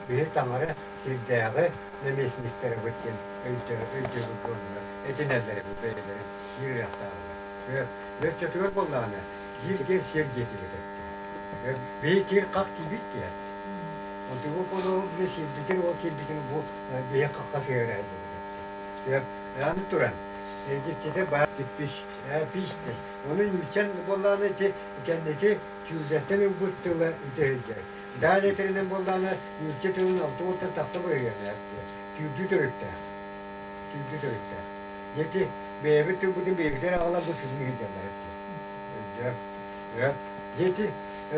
биһи таҥара сирдээҕи наместниктэрибит диэн өйдөбүл буоллулар, этинэллэр эбит бэйэлэрин үөрэхтээҕилэр. Бөрчөтүгэр буоллаҕына, киир диэн сир диэтибит эттэ. Биһи кир хах тиийбит диэн. Онтугу буолуо били сирбитин ол киирбитин бу биһи хахха сыһыарайдыбыт эттэ. Аны туран, дьиктитэ баар пиш, пиште. Ону ньүүчэн буоллаҕына ити кэнники түүрдэртэн ылбыт тыла ити сылдьар. Далее этэринэн буоллаҕына нуучча тылын алта уонтан тахса бырыһыана түүрдүү төрүттээх. Түүрдүү төрүттээх. Ити бэйэбит тылбытын бэйэбитигэр аҕалан бу сытын сылдьаллар эбит. Дьэ ити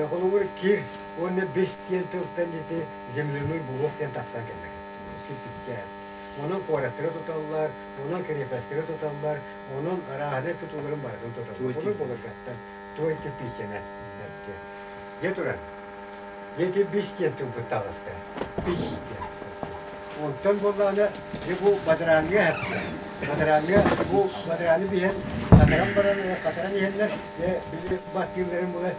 холобур кир уонна бис диэн тылтан ити земляной булуок диэн тахсан кэлэр. Кирпиччээн. Онон куораттары туталлар, онон крепостары туталлар, онон арааһынай тутууларын барытын туталлар. Олор былыргаттан туой кирпииччэнэн. Дьэ туран, ити бис диэн тылбыт таҕыста. Бис диэн. Онтон буоллаҕына, дьэ бу бадарааҥҥа эһэттэ. Бадарааҥҥа бу бадарааны биһэн, хатаран баран, хатаран иһэннэр, дьэ били баттыылларын була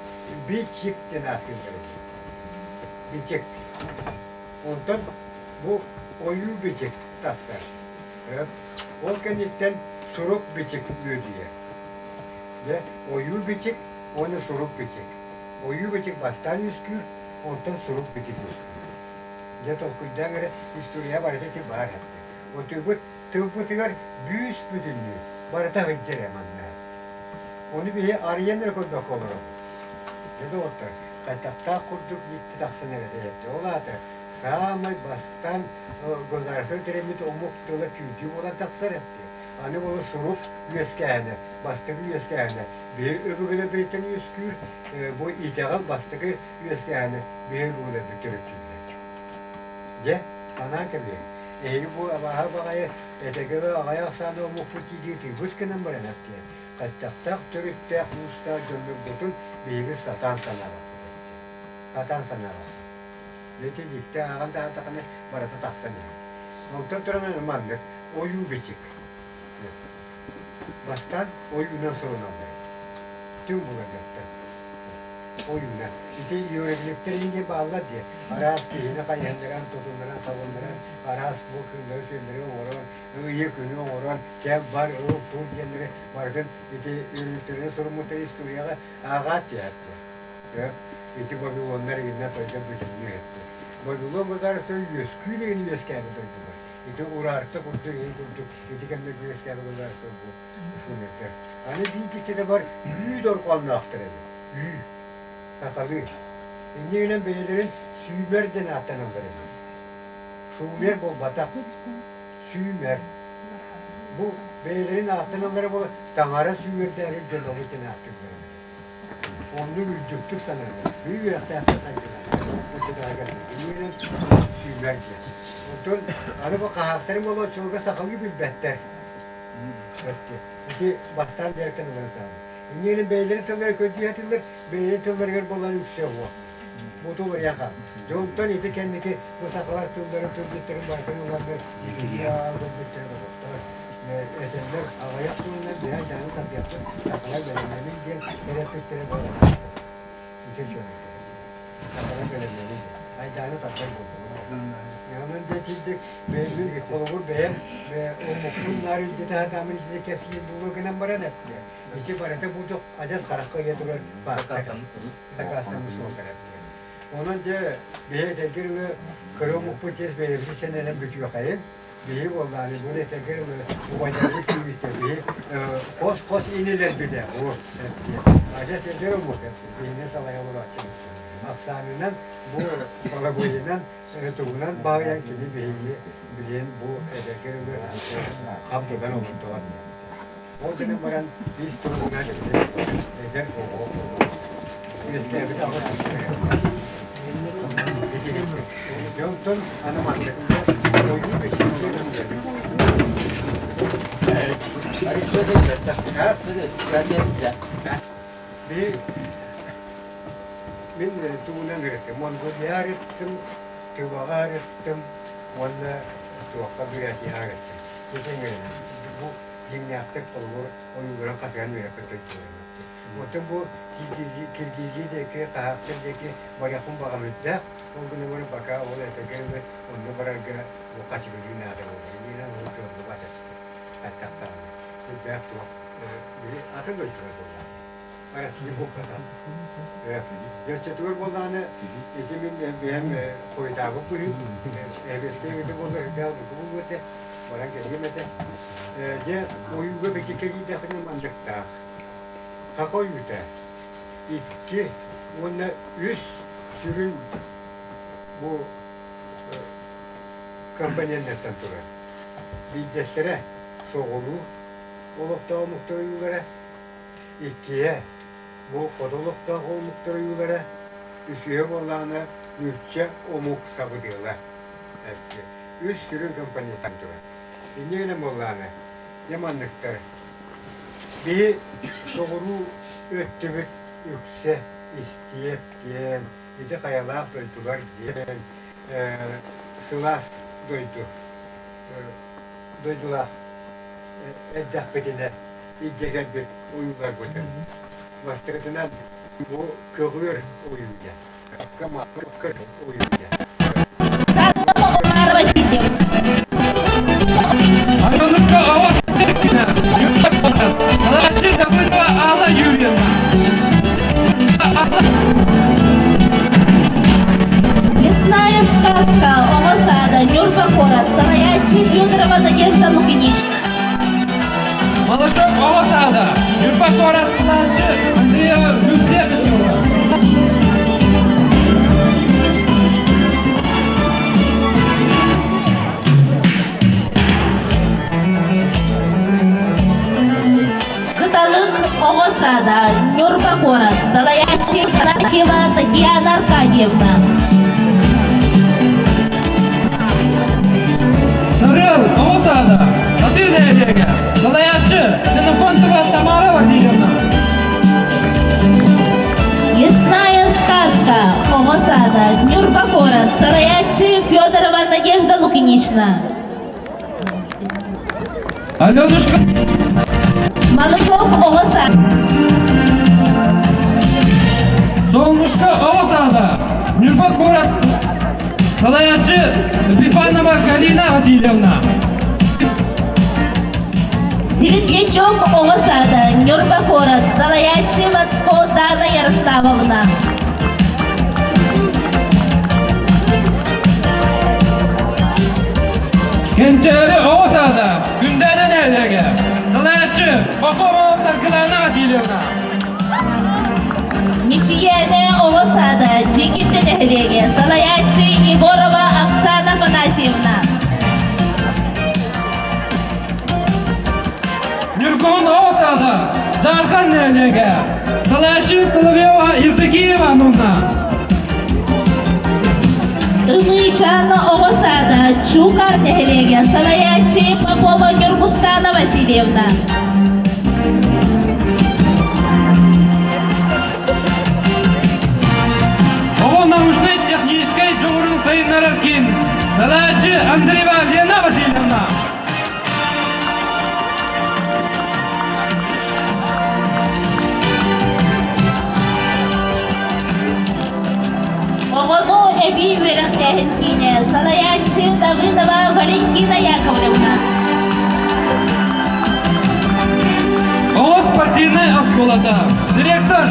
бичик диэн ааттыыллар эбит. Бичик. Онтон бу ойуу бичик тахсар. Ол кэнниттэн сурук бичик үөдүйэр. Дьэ, ойуу бичик уонна сурук бичик. Ойуу бичик бастаан үөскүүр, онтон сурук бичик үөскүүр. Дьэ толкуйдаан эрэ история барыта ити баар эбит. Отуйбут тылбытыгар бүүс бүтүннүү барыта сылдьар ээ манна. Ону биһи арыйан эрэ көрбөккө олоробут. Дьэ доҕоттор, хайдахтаах курдук дьикти тахсан эрэр эбит. Ол аата саамай бастаан государство тэрийбит омук тыла түүрдүү буолан тахсар эбит. Аны ол сурук үөскээһинэ, бастакы үөскээһинэ биһи өбүгэлэрбититтэн үөскүүр, бу итэҕэл бастакы үөскээһинэ биһи өбүгэлэрбит төрүттүүллэр. Дьэ, анаан кэбиһиҥ. Эһиги бу абааһы баҕайы этэгэлэ аҕайа ахсааны омукпут дии тыыбыт гынан баран эттиэ. Хайдахтаах төрүттээх уустаах дьоннорбутун биһиги сатаан санаабаппыт. Сатаан санаабаппыт. Ити дьикти ааҕан даҕатахына барыта тахсан иһэр. Онтон туран маннык ойуу бичик. Бастаан ойуунан суруналлар. Түҥ буларгаттан. Ойуунан. Ити иероглифтэр инде бааллар дии. Араас киһини хайыһыннаран, тутуннаран, хабыннаран, араас бу кыыллары-сүөллэри оҥорон, ыйы күнү оҥорон, кэл бар, ыл, тур диэннэри барытын ити иероглифтэринэн суруммуттар историяҕа ааҕаат диэхтэр. Ити Вавилоннар иннэ тойдо бүтүннүү эттэ. Вавилон государство үөскүүр игин үөскээбит дойдулар. Ити Урарта курдук иһин курдук ити кэмнэргэ үөскээбит государство бу шумердэр. Аны биир дьиктитэ бар үү дорҕоонноохтор эбит. Үү. Сахалыы. Инньэ гынан бэйэлэрин сүүмэр диэн ааттаналлар эбит. Шумер буолбатах. Сүүмэр. Бу бэйэлэрин ааттаналлара буола таҥара сүүмэрдээри дьонобут диэн ааттыыллар эбит. Оннук үрдүктүк сананар, үй үөрэхтээхтэр сайдылар. Оччотооҕу Иннинэн сүүмэр диэн. Онтон аны бу хаһаахтарын болуоччуларга сахалыы билбэттэр. Ити бастаан дьарыктан ылан саҕалар. Иннинэн бэйэлэрин тыллара көрдүү сатыыллар, бэйэлэрин тылларыгар буолан үксэ уо. Бу тулуйан хаал. Дьэ онтон ити кэнники бу сахалар тылларын тылдьыттарын барытын ыланнар итириэ доҕоттор этэллэр аҕыйах сылынан биһэ дьаҥы тардыахпыт сахалар бэлэмнэниҥ диэн эрэппиттэрэ буолар. Ити үчүгэй. Сахалар бэлэмнэниҥ диэн. Айдааны тардар буоллум. Онон дьэ итинник бэйэбин холобур бэйэм омукпун наар илдьитэ сатаамын итини кэпсиир буолуо гынан баран эттэ. Ити барыта буутук адьас харахха ыйа турар дакаастаммыт суолтара. Онон дьэ биһи этэргэ дылы кыра омукпут чиэс бэйэбитин сэнэнэн бүтүөхэйин. Биһи буоллааны бу этэргэ дылы убайдарбыт киирбиттэр биһи хос-хос инилэрбит ээ бу адьас эдэр омук биһини салайа олорооччу ахсаанынан бу балабыайынан тугунан баайан кини биһиги билигин бу эдэргэ дылы хам тутан олордоҕо Ол гынан баран ис туругунан эдэр оҕо үөскээбит аҕыс Дьонтон аны маннык ойуу Мин тугунан ырыттым, Монголия ырыттым, Тываҕа ырыттым уонна туохха Бурятияҕа ырыттым. Бу дьиҥнээхтик холобур ойууларын хасыһан үөрэппит дойдуларым. Оттон бу Киргизия диэки, хаһаахтар диэки барыахпын баҕам үрдээх. Ол гынан баран пока ол этэргэ дылы онно барарга бу хасыгылыы наада буолар. Иннинэн ол кыаллыбат этэ. Хайдах даҕаны. Сүрдээх туох били атын дойдулар буоллаҕа. Россия буолбатах. Дьэ оччотугар буоллаҕына ити мин бэйэм хойутаабыт быһыым. Эбиэскэй эбитэ буоллар сүрдээх дойду буолуо этэ. Баран кэлиэм этэ. Дьэ ойууга бичиккэ киирдэхпинэ мандыктаах. Саха ойуута икки уонна үс сүрүн бу компоненнартан турар. Биирдэстэрэ соҕуруу олохтоох омуктар ойуулара, иккиһэ бу хоту олохтоох омуктар ойуулара, үсүһэ буоллаҕына нуучча омук сабыдыала. Үс сүрүн компоненттан турар. Инньэ гынан буоллаҕына, дьэ манныктар. Биһи соҕуруу өттүбүт үксэ истиэп диэн, ити хайалаах дойдулар диэн сылаас дойду дойдулаах эрдэхпитинэ илдьэ кэлбит ойууларбытын бастакытынан бу көҕүөр ойуу диэн ойуу диэн Алла Юрьевна. Лесная сказка оҕо саада Ньурба куорат салайааччы Федорова Надежда Лукинична. Малышок оҕо саада Ньурба куорат салайааччы Андреева Люция Петровна. Кыталык оҕо саада Ньурба куорат салайааччы Саракева Татьяна Аркадьевна. Сарыал оҕо саада Хатыы нэһилиэгэ салайааччы Ксенофонтова Тамара Васильевна. Лесная сказка оҕо саада Ньурба куорат салайааччы Федорова Надежда Лукинична. Аленушка. Малыков оҕо саада. Солнышко оҕо саада. Ньурба куорат салайааччы Епифанова Галина Васильевна. Светлячок оҕо саада Ньурба куорат салайааччы Мацко Дана Ярославовна. Кэнчээри оҕо саада Күндээдэ нэһилиэгэ салайааччы Пахомова Саргылана Васильевна. Мичийээнэ оҕо саада Дьикимдэ нэһилиэгэ салайааччы Егорова Оксана Афанасьевна. Ньургун оҕо саада Дьаархан нэһилиэгэ салайааччы Соловьева Евдокия Ивановна. Ымыычаана оҕо саада Чуукар нэһилиэгэ салайааччы Попова Ньургустана Васильевна. Оҕо научнай-техническэй дьоҕурун сайыннарар киин салайааччы Андреева Лена Васильевна. Оҕону эбии үөрэхтээһин киинэ салайааччы Давыдова Валентина Яковлевна. Оҕо спортивнай оскуолата. Директор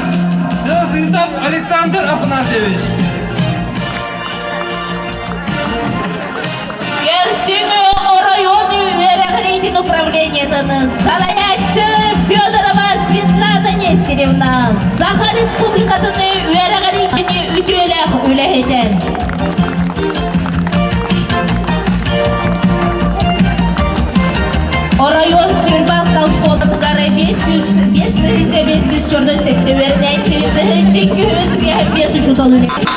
Сытов Александр Афанасьевич. Көрсүҥү оройуон үөрэҕириитин управлениетын салайааччы Федорова Светлана Нестеревна Саха Республикатын үөрэҕириитин үтүөлээх үлэһитэ. Оройуон Сүрбалта оскуолатыгар 500 5 500 чордон сэттэ үөрэнээччи, 1205 учуутал үлэлиир.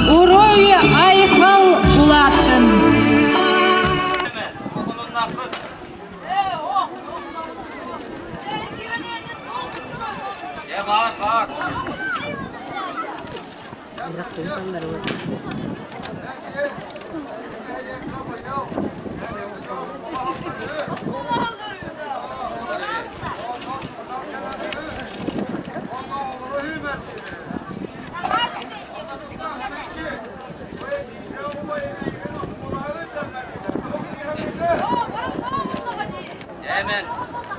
Уруй айхал улааттын! Дьэ,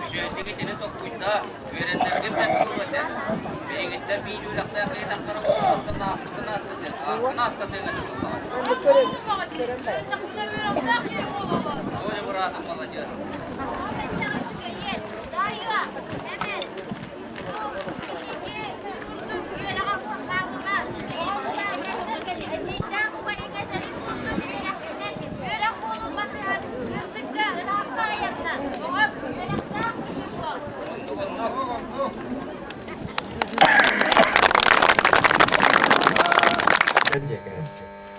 үчүгэйдик итини толкуйдаа, үөрэннэргин бэрт буолуо этэ. Билиҥҥиттэн биир үөрэхтээх киһи тахсара буолуохтан аахпытын ааттатыан, аахпын ааттатыан этэ буоллаҕа. Толя быраатым маладьыас.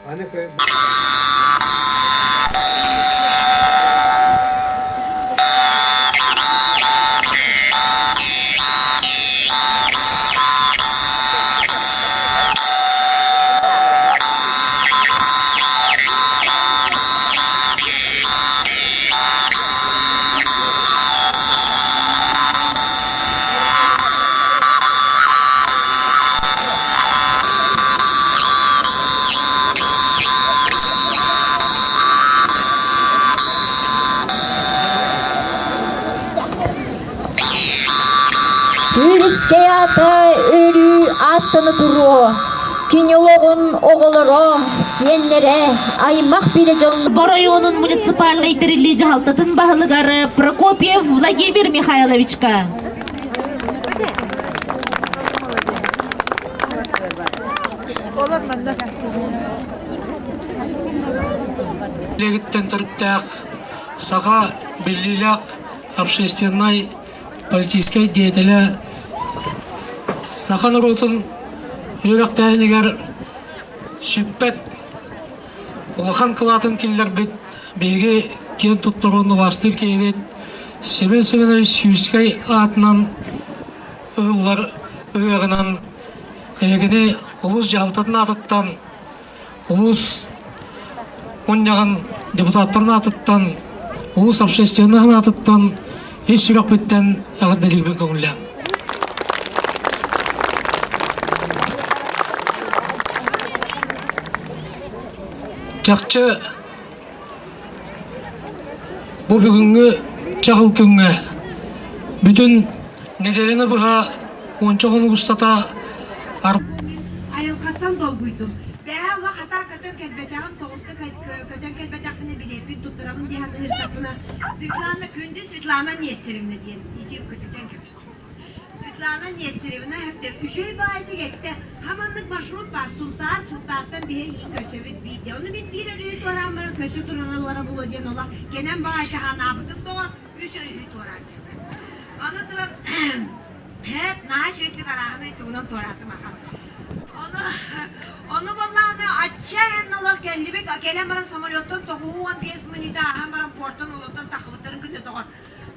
Аны Сүүрүскэй аата өрүү ааттана туруо. Кини олоҕун оҕолоро, сиэннэрэ, аймах билэ дьон Оройуонун муниципальнай тэриллии дьаһалтатын баһылыгар Прокопьев Владимир Михайловичка. Легиттэн төрүттээх саха биллиилээх общественнай политическай деятелэ саха норуотун үөрэхтээһинигэр сүппэт улахан кылаатын киллэрбит биһиги киэн туттар уонна убаастыыр киһибит Семен Семенович Сюйскай аатынан ыһыллар ыһыаҕынан эһигини улуус дьаһалтатын аатыттан улуус мунньаҕын депутаттарын аатыттан улуус общественноһын аатыттан ис сүрэхпиттэн эҕэрдэлиирбин көҥүллээҥ. Чахчы бу бүгүҥҥү чаҕыл күҥҥэ бүтүн нэдиэлэни быһа уонча хонук устата Айылҕаттан долгуйдум. Бэҕэһээ олох хатаа көтөн кэлбэтэҕим, тоҕуска көтөн кэлбэтэхпинэ билиэппин туттарабын дии саныырдахпына, Светлана, күндү Светлана Нестеровна диэн ити көтүтэн кэбистим. Светлана Нестеровна эптэ үчүгэй баайдык эттэ, хаманнык маршрут баар, Сунтаар, Сунтаартан биһи иин көсөбүт биирдэ. Ону мин биир өрүһү туораан баран көсө турараллара буолуо диэн олох кэнэн баайы анаабытым доҕор, үс өрүһү туораан кэллим. Аны туран Һээп, наһаа үчүгэйдик арааһынай тугунан туораатым ахан. Ону, ону буоллаҕына отчаянно олох кэллибит, кэлэн баран самолеттан 95 минута ааһан баран портан олортон таххыбыттарын күннэ тоҕор.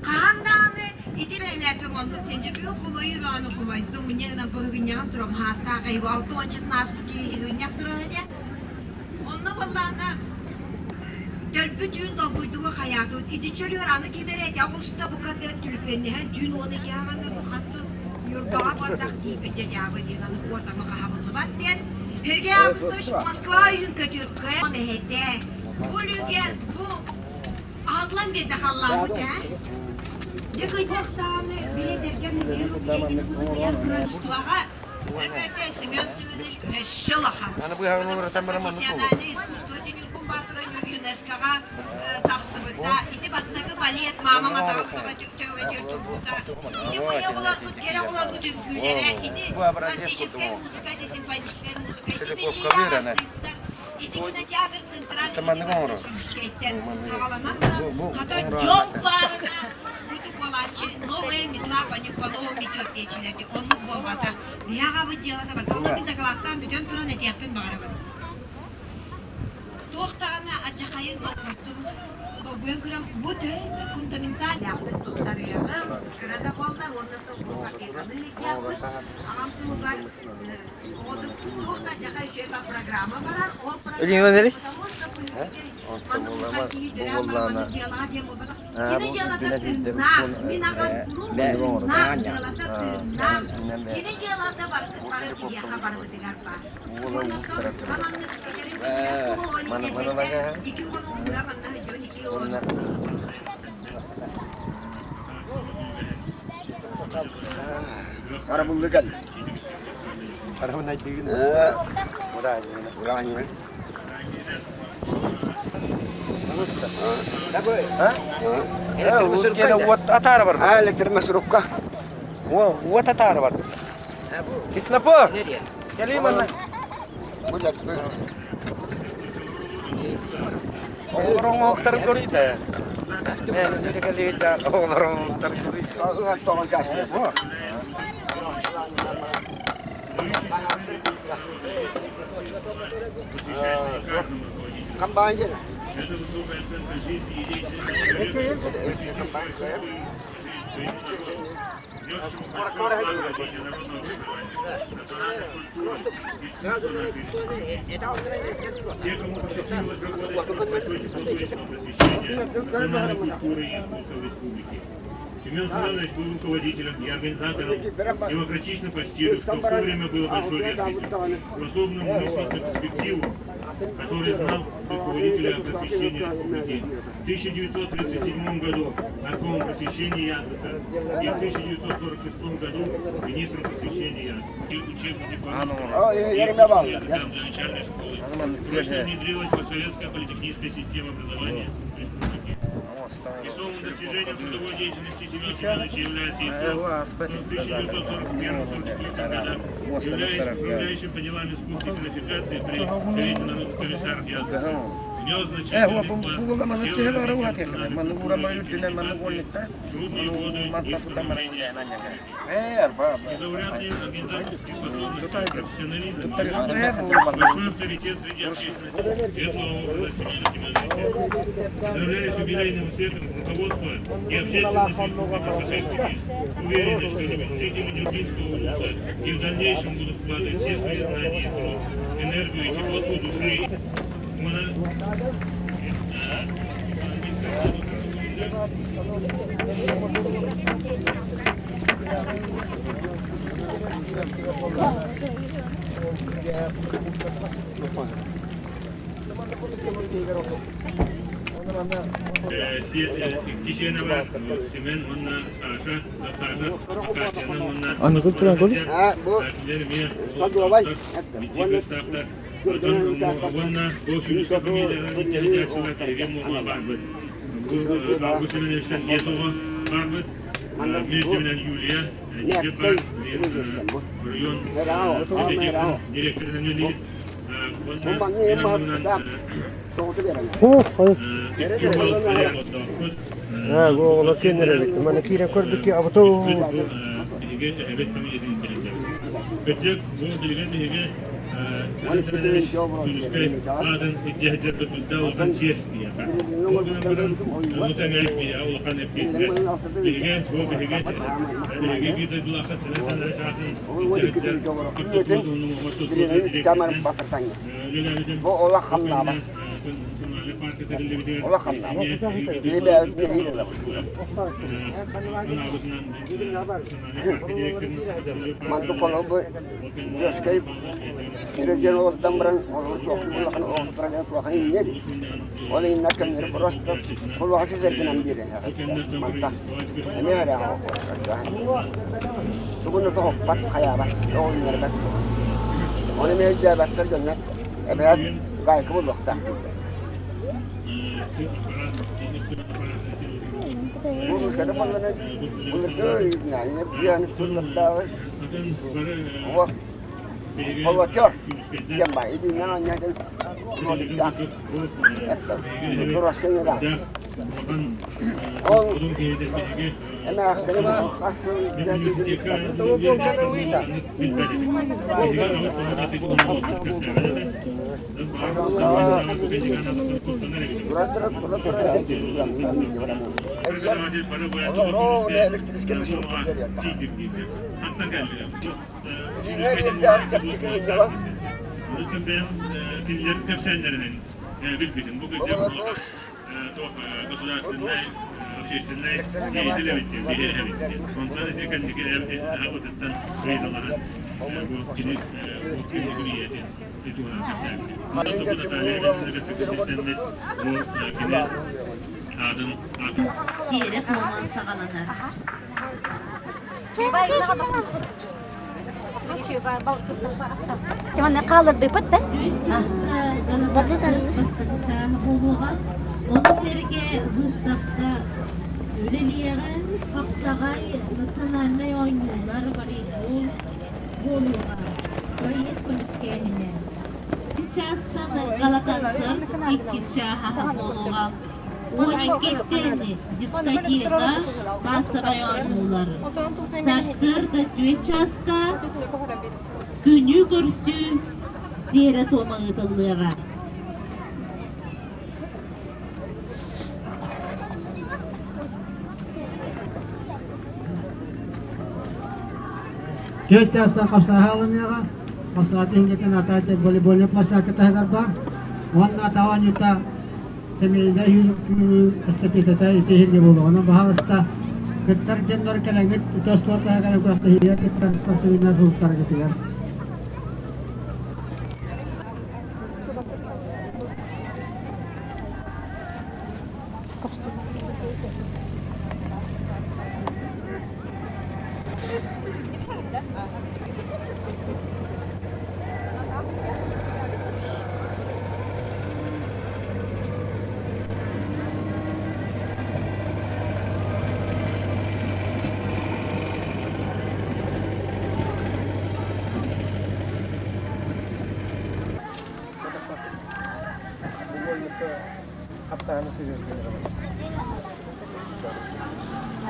Хаһан даҕаны ити бэлээппин оннук тенньэрбүө хомойуу бөҕөнү хомойдум. Инньэ гынан быһыгынньаҕым туран хаастаах айбы алта уончатын ааспыт киһи ыгынньах турар этэ. Онно буоллаҕына Төрпүт түүн долгуйдуга хайаатыбыт. Ити чөлүгэр аны ким эрэ этэ оҕуста букатын түлүпүөннэһэн түүн уону иһиэҕэ бу хас да Ньурбаҕа бардах тиийбит дьадьаабы диэн аны куортамы хаһабыллыбат диэн Сергей Августович Москва үйүн көтүркэ мэһэйдэ. Бу үлүгэр бу аһыллан биэрдэ халлааммыт ээ. Дьэ кыйдахтааны билетэргэн мир кутуйан турар Өкөтө Семен Семенович өссө улахан. Профессиональное искусство Ньургун Баатыра ЮНЕСКО-ҕа тахсыбыта. Ити бастакы балет «Мама Матаҕастаба түктөҕүбэтигэр турбута. Ити быйа оҕолорбут, кэрэ оҕолорбут үҥкүүлэрэ, ити классическая музыка, ити симфоническая музыка, ити биллиилээх артыыстар, ити кинотеатр центральный сүүскэйтэн хаҕаланан баран, хата дьол баарына Кутук буолааччы новая метла по-новому метет диэччилэрди оннук буолбатах. Биһи аҕабыт дьыалата барда. Онно мин дакылааттаан бүтэн туран этиэхпин баҕарабын. Туох даҕаны адьахайын долгуйдум. Долгуйан көрөн бу төһө фундаментальный туттарыаҕым, кыра да буоллар уонна картинаны илдьиэхпит. Аҕам туһугар туох да адьахай үчүгэй программа барар. Ол программа потому что Кини дьыалата тыыннаах, мин аҕам куруук тыыннаах, дьыалата тыыннаах. Кини дьыалата барыта бары киһиэхэ барыбытыгар баар. Маннык этэрин ики хонугура манна сылдьабын ики Харабыллы кэл. Харабын Ураанньыгын. Уот атаары барбыт. Электромасрукка. Уот атаары барбыт. Кислопор. Кэлии манна. Оҕолор оҥоһуктарын көрүйдэ. Оҕолор оҥоһуктарын көрүйдэ. Комбайн. Семен Семенович был руководителем и организатором демократично по стилю, что в то время было большой редкостью, способным мыслить на перспективу, который знал руководителя просвещения республики. В 1937 году наркомом просвещения ЯССР и в 1946 году министром просвещения учебный диплом для начальной школы. Прочно внедрилась советская политехническая система образования республики. Весомым достижением трудовой деятельности Семена Семеновича является и то, что в 1941-1944 годах, являясь управляющим по делам искусства и квалификации при Совете народных комиссаров ЯССР, внес значительный вклад в дело развития национальной культуры и трудные годы их становления. Незаурядные организаторские способности, профессионализм, большой авторитет среди общественности светлого образа Семена Семеновича. Поздравляю с юбилейным успехом руководства и общественности Республики Уверены, что выпускники Медицинского вуза и в дальнейшем будут вкладывать все свои знания и труд, энергию и теплоту души. Кишенева, Семен уонна Саша, Саша, Татьяна уонна Аныгыл туран кол. Уонна бу сүүс фамилияларын барбыт. Бу Семеновичтан Есова барбыт. Между Юлия, район директорынан үлелиир. Ha, оҕолор киэннэр Маны киирэн көрбүт ки абыту. Өттүк бу билигин биһиги Аатын илдьэһдэргэ сүрдээх улахан чиэс киһиэхэ. Ол гынан баран, ону тэҥэ киһиэхэ улахан эппиэтинэс. Биһиги, бу биһиги, биһиги биир дойдулаахха Сэмэн аатын илдьэһдэр кыттыспыт уонна үлэлээбитим. Национальнай парка тэриллибитигэр анаабытынан Маннык холобу Дьоскай Кирэдьиэн олордон баран улахан оҕолоро туохан инньэ Ол иннэ кэмнэри просто холуоха сизэргинэн биэрэн мантан эмиэ эрэ тугуну тоһуппат хайаабат оҕонньорбат Ону эмиэ өйдөөбөттөр дьоннор эбээт гайка булуохтаах Сиэрэ туома саҕаланар. Хаалырдыппыт да? Буолуоҕа. Ону сэргэ выставка үлэлиэҕэ, хапсаҕай национальнай оонньуулар, волейбол буолуоҕа. Проект көмүскээһинэ. Чаастан галаконцерт иккис чааһа буолуоҕа. 12-ттэн дискотека, массовай оонньуулар. Сарсыарда 4 чааска күнү көрсүү сиэрэ-туома ыытыллыаҕа. Түөрт чаастан хапсааһы алыныаҕа. Хапсаҕа иһингэтин атааччы волейбольнай площадка таһыгар баар. Уонна атаҕа оонньуута сэмиэйдэ күүрүү эстафетата ити иһингэ буолуоҕа. Онон баһаалыста кыттар дьоннор кэлэҥҥит үтө остуол таһыгар күрэхтэһиигэ кыттар спортсменнар суруктаргытыгар.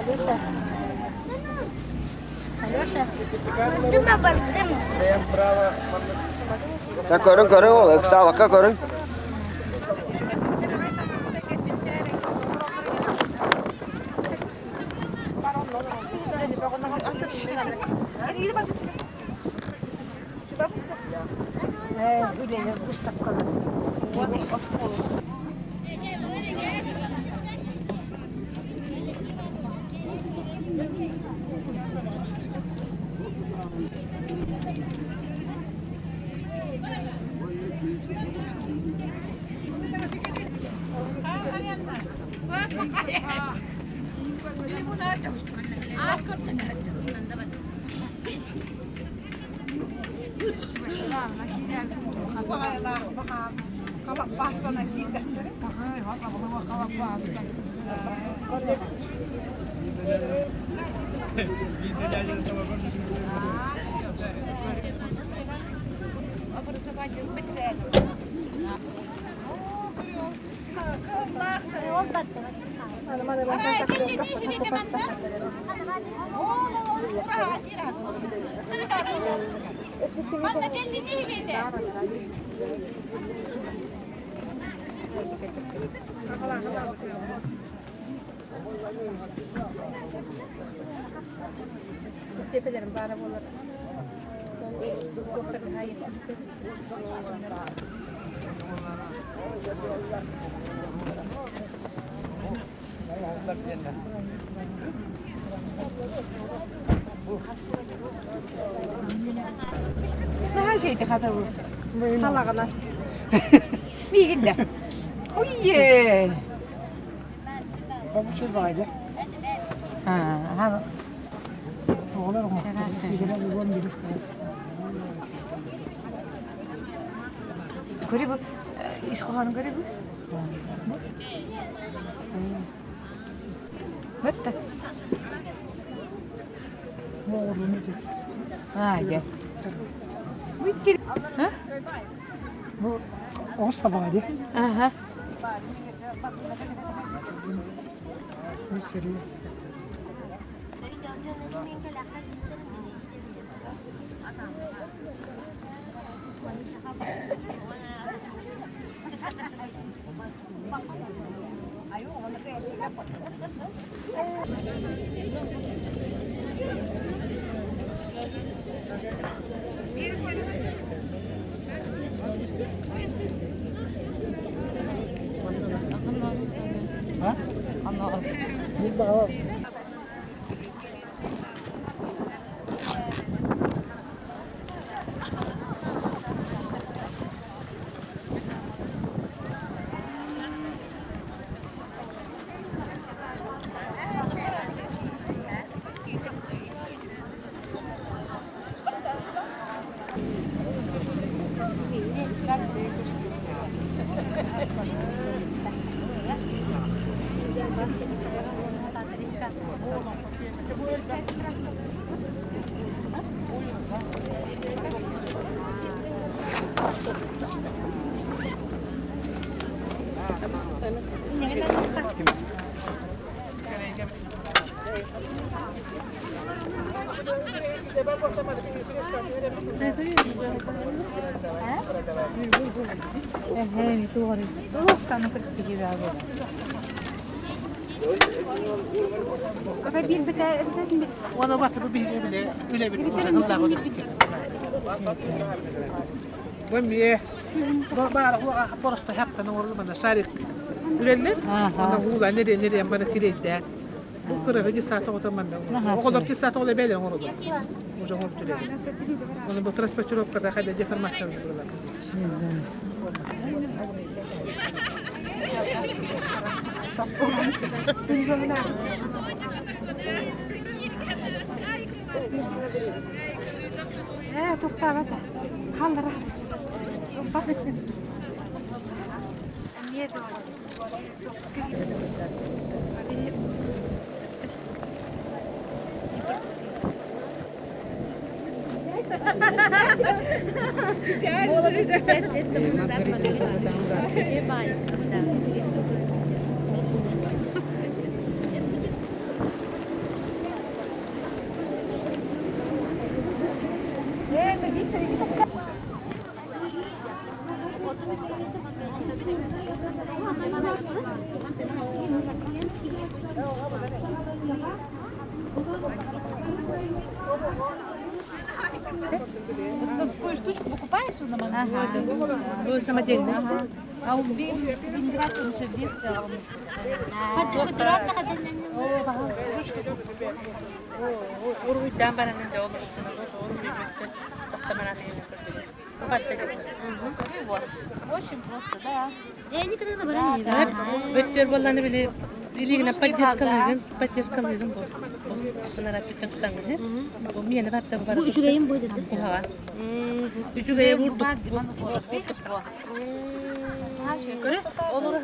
Алеша. Алеша. Та көрүн көрүн ол ыксаабакка көрүн. Манна кэллини хибете. Степелерим баара буолар. Наһаа үчүгэйдик хатабыл. Халаҕына. Миигин да. Уйе! Көрі bu ис хоһоонун көрі bu. Бытта. Аа, я. Бу оҕус сабаҕа дии. Аха. Бу сэрии. Бу баар просто хаптан оҥоруллубана шарик үрэллэр. Онно уула нерен нерен бары кирэйдээн. Бу кырыгы десята оҕото манна. Оҕолор десята оҕолор бэйэлэрин оҥороллор. Уже оҥорбут үлэлэр. Оны бу транспортировкада хайда деформация булалар. Ээ, тухтаабата. Халлара. Молодость 5 лет тому назад Такую штучку покупаешь на магазине? Ага. Самодельный. Ага. А у Ленинград он еще в детстве. Уруйдан баранын да олорсун, уруй Очень просто, да. Я никогда на баране не видела. Бөттөр болланы били илигина поддержкалыгын, поддержкалыгын бу. Бунара питтен тутангын, Бу мени барда бар. Бу үчүгэйин бу деди. Куһаҕан. Үчүгэйи бурдук. Олор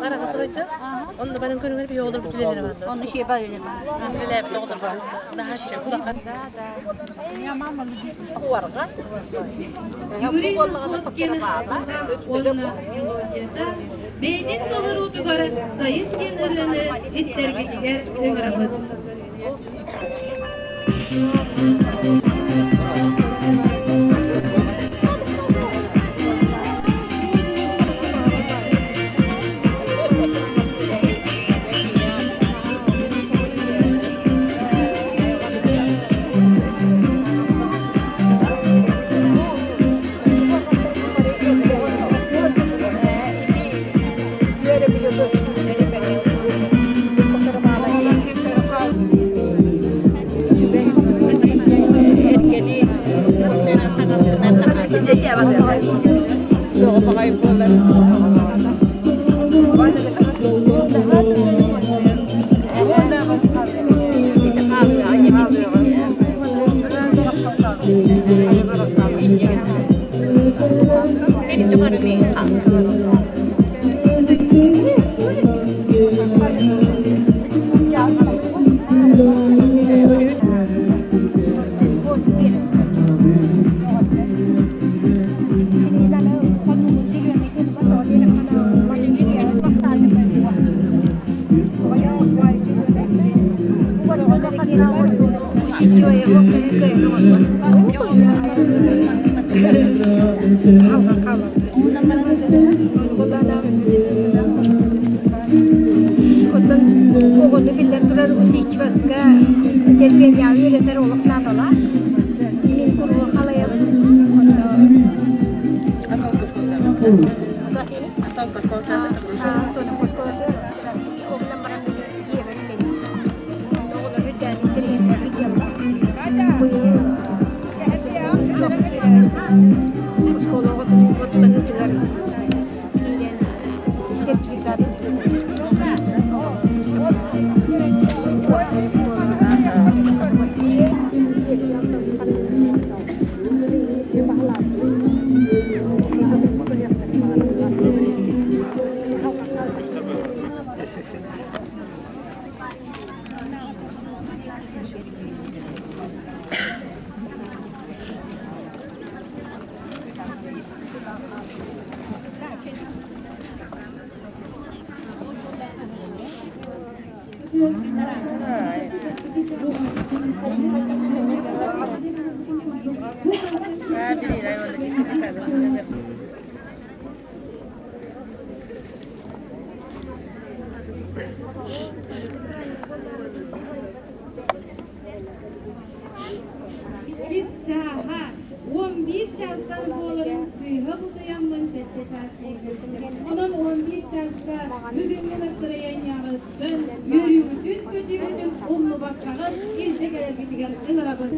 араға турайда. Онно баран көрүңөр би олор бүтүлелер бар. Оны şey бар öyle. Билеп доғдыр бар. Daha şey кулакка. Юрий Находкин уонна мелодията бэйэтин толоруутугар сайын диэн ырыаны иттэргитигэр ыҥырабыт. Оҕону биллэн турар усидчивоска терпениеҕа үөрэтэр олох наадалаах. Мин куруук халайабын. Бис чааһа, 11 чаастан буоларын сыыһа бутуйаммын сэттэ чаас диэбиппин. Онон 11 чааска бүгүҥҥү настарайыанньаҕыттан үөрүүгүтүн-көтүүгүтүн умнубаккаҕыт илдьэ кэлэргитигэр ыҥырабын.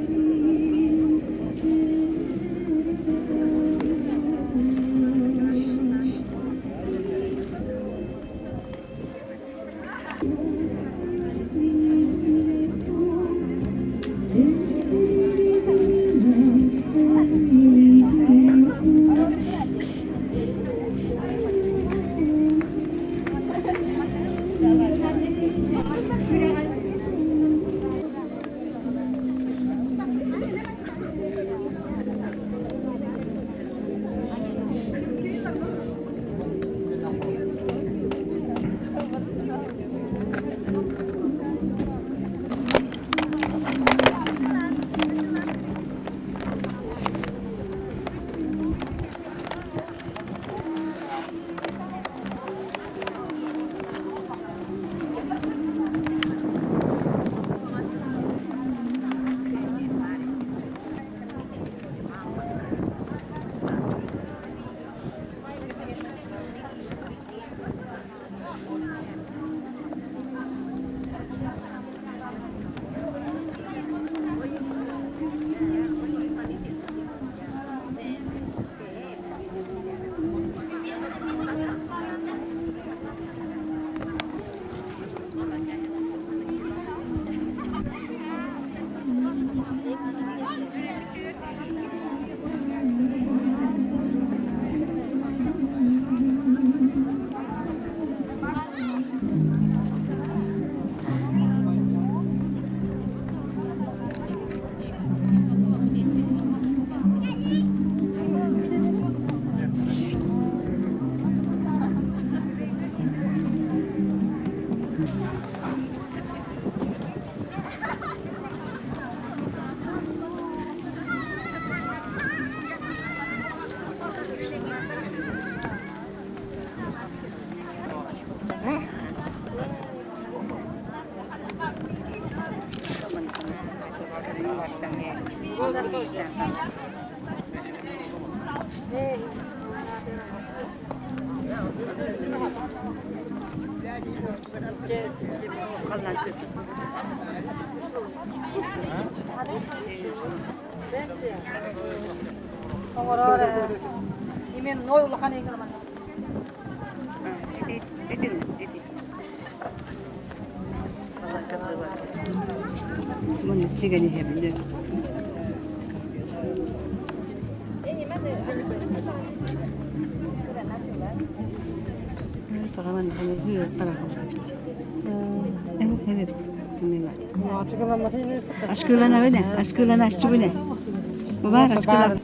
Оҥорор именной улахан эҥин Ити, ити, ити. Муну тигэн иһэбин. Ашкыланабын, ашкыланааччыбын. Баар ашкылан.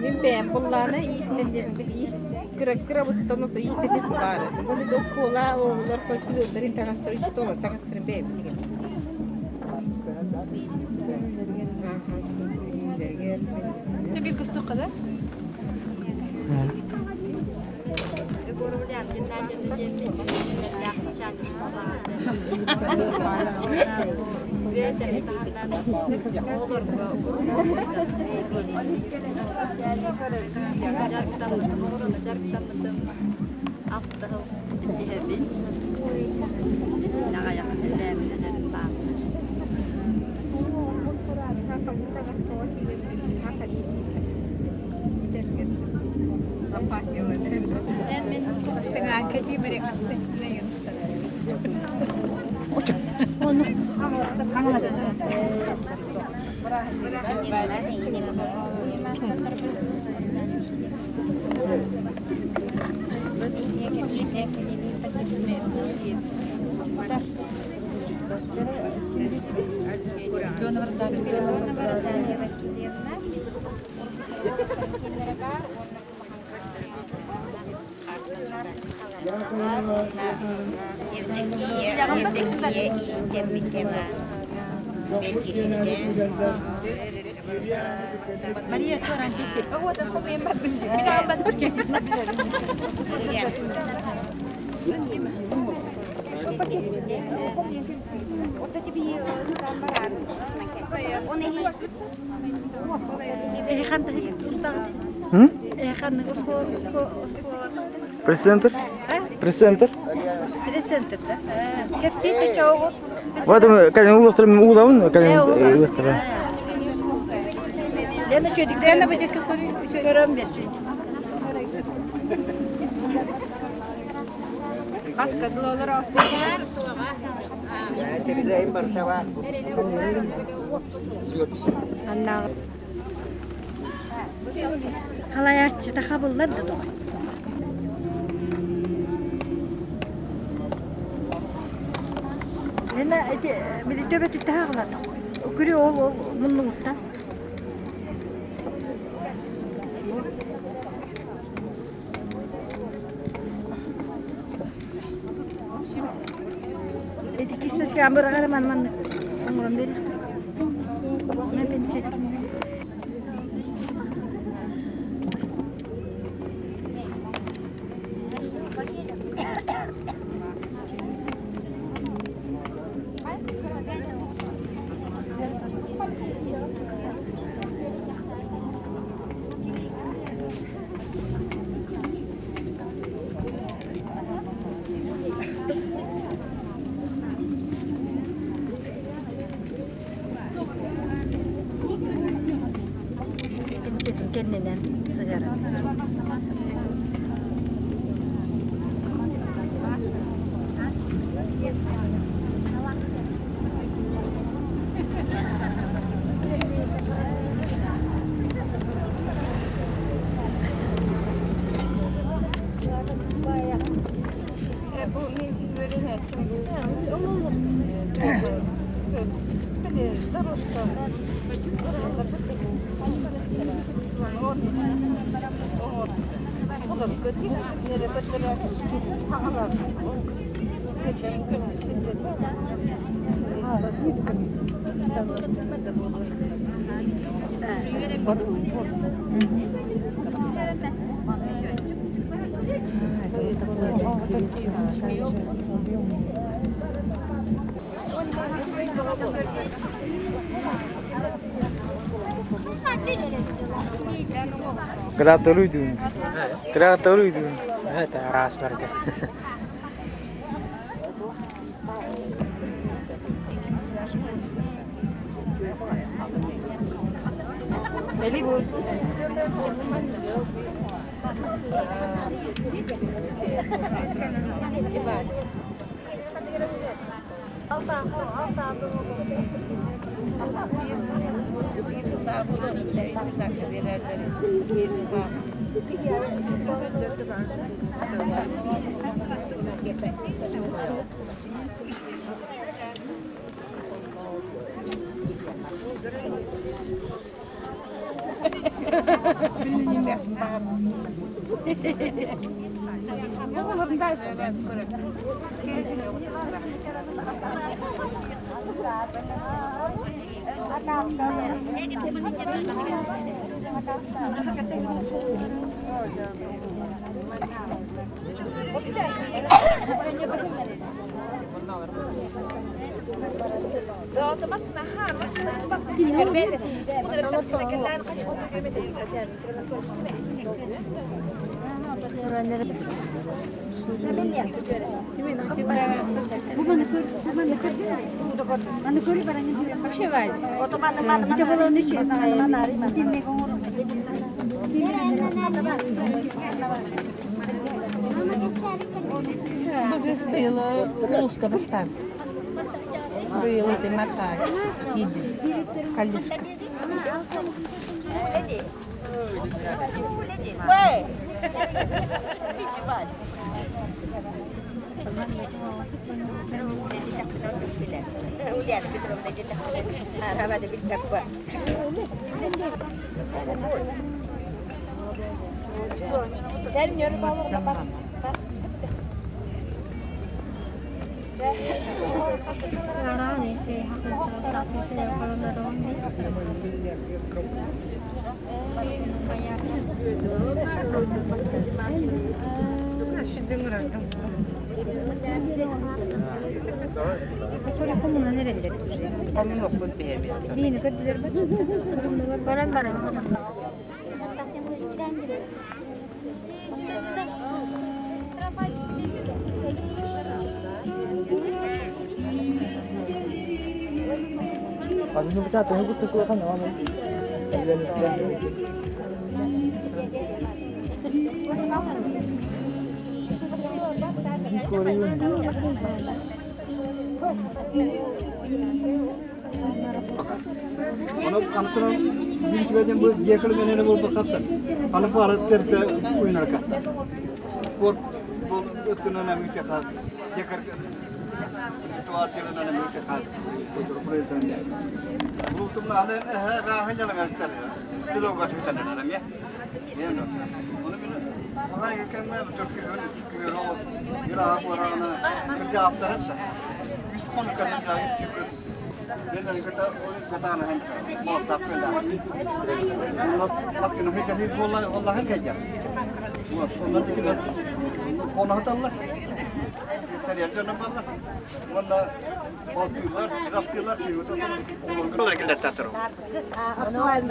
Мин бэйэм буллаана иистэннэрбин иис кыра кырабыттан ото иистэнэр баара. Бу оскуола оҕолор хоть таҥастары что таҥастарын бэйэбит тигэн. Bir кустук да? Евдокия истэммитева Мария Пресс-центр? Пресс-центр? Пресс-центр, да? Кепсите чоҕу. Вот, кэлин улуохтарым уулабын, кэлин улуохтарым. Лена чөдүк. Лена бу жакка көрөн бер чөдүк. Халайааччыта хабыллар да тоҕо. Лена ити били төбөтүттэ хаҕылата. Күрү ол ол муннугуттан. Ити кисточка быраҕар ман маннык оҥорон биэриэх. Мен пенсия. Пинцетин кэннинэн сыһыаран. Кырааттары уйдуун. Кырааттары уйдуун. Это раз барда. Улууска бастаан. Быйыл ити Марха киирдим. Калюшка. Оны антынан бинтибеден бу дьиэкэл менене буолбаккаттан. Аны бу арыт терте уйнаркатта. Спорт бу өттүнэн эмите хат. Дьекер туатырынан эмите хат. Бу тумна аны рааһын жалаңаттар. Килога сүтанар эме. Мен оны мен ага кемме төркү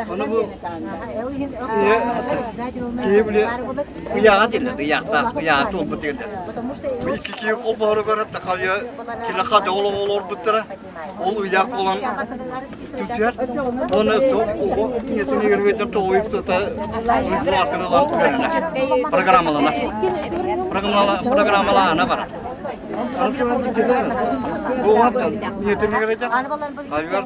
Оны бу киһи били ыйааҕа дииллэр, ыйаахтаах, ыйааҕа туолбут дииллэр. Бу икки киһи холбоһоругар такайа киниэхэ дьоҕол олорбуттара. Ол ыйаах буолан түмсүһэр. Уонна оҕо ийэтин игэргэтин тоҕуйук сыта кылаасын ылан үөрэнэр. Программаланар. Программалаана барар. Бу ийэтин игэргэтин айыгар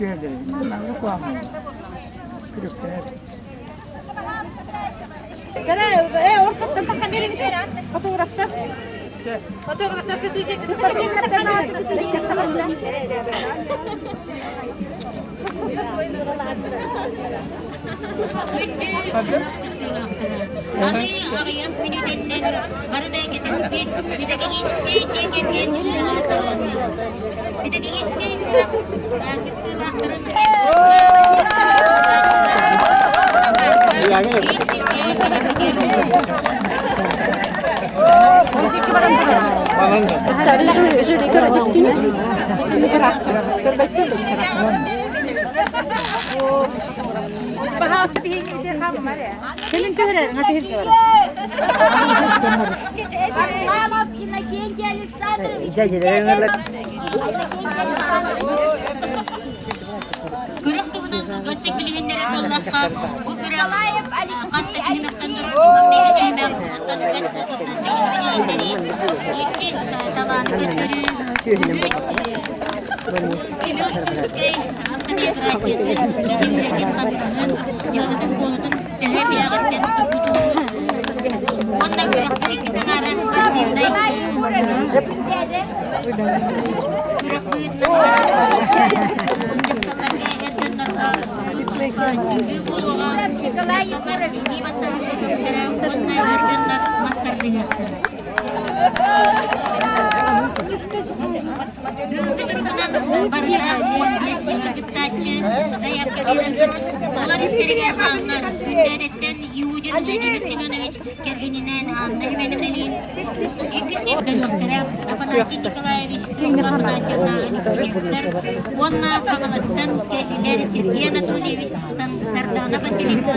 Түһэллэр. Манна куһаҕан. Күлүктэрэ. Аны аҕыйах мүнүүтэннэн бары да кэтэспит педагогическай дьиэ кэргэн ыһыаҕа саҕаланар. Педагогическай ыһыах кыттыылаахтарын Харламов Иннокентий Александрович. Иннокентий Александрович. Күрэх туһунан кылгастык билиһиннэрэр буоллахха, бу күрэх Николаев хас да Алексей түһүмэхтэн Алексеевич. түһүмэх, оттон үгэс буолбутунан билиһиннэрии, иккис талааны көрдөрүү, үһүс Семен Сюрскэй автобиографиятын, кини үлэтин-хамнаһын, дьыалатын-куолутун төһө бэйэҕиттэн тургутуу. Уонна күрэхпит иккис аҥаара спортивнай Николай Егорович. күрэх быһыытынан барар. Дьахталларга, эр дьоннорго туспа сүүрүү буолуоҕа. Николай Дьахталлар Егорович. илии баттаһан көрүөхтэрэ уонна эр дьоннор мас тардыһыахтара. Бүгүҥҥү туругунан барыта 15 кыттааччы заявка биэрэн Олор истэригэр хааллар. Күндээдэттэн Иудин Владимир Семенович кэргэнинээн Анна Семеновналыын иккис бөлөхтөрө Афанасий Николаевич, Люба Афанасьевна Алексеевтар уонна Хаҥаластан кэллилэр Сергей Анатольевич, Сардана Васильевна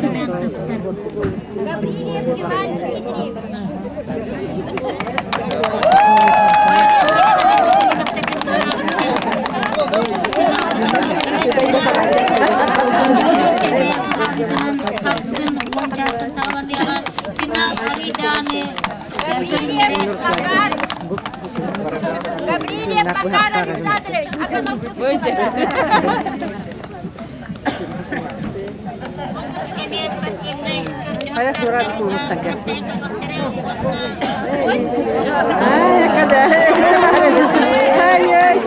Румянцевтар. Гаврильев Иван Дмитриевич. Гаврильев Макар. Гаврильев Макар Александрович. Хайа курат кулуттан кэлсин. Ай, kada. Ай, ай,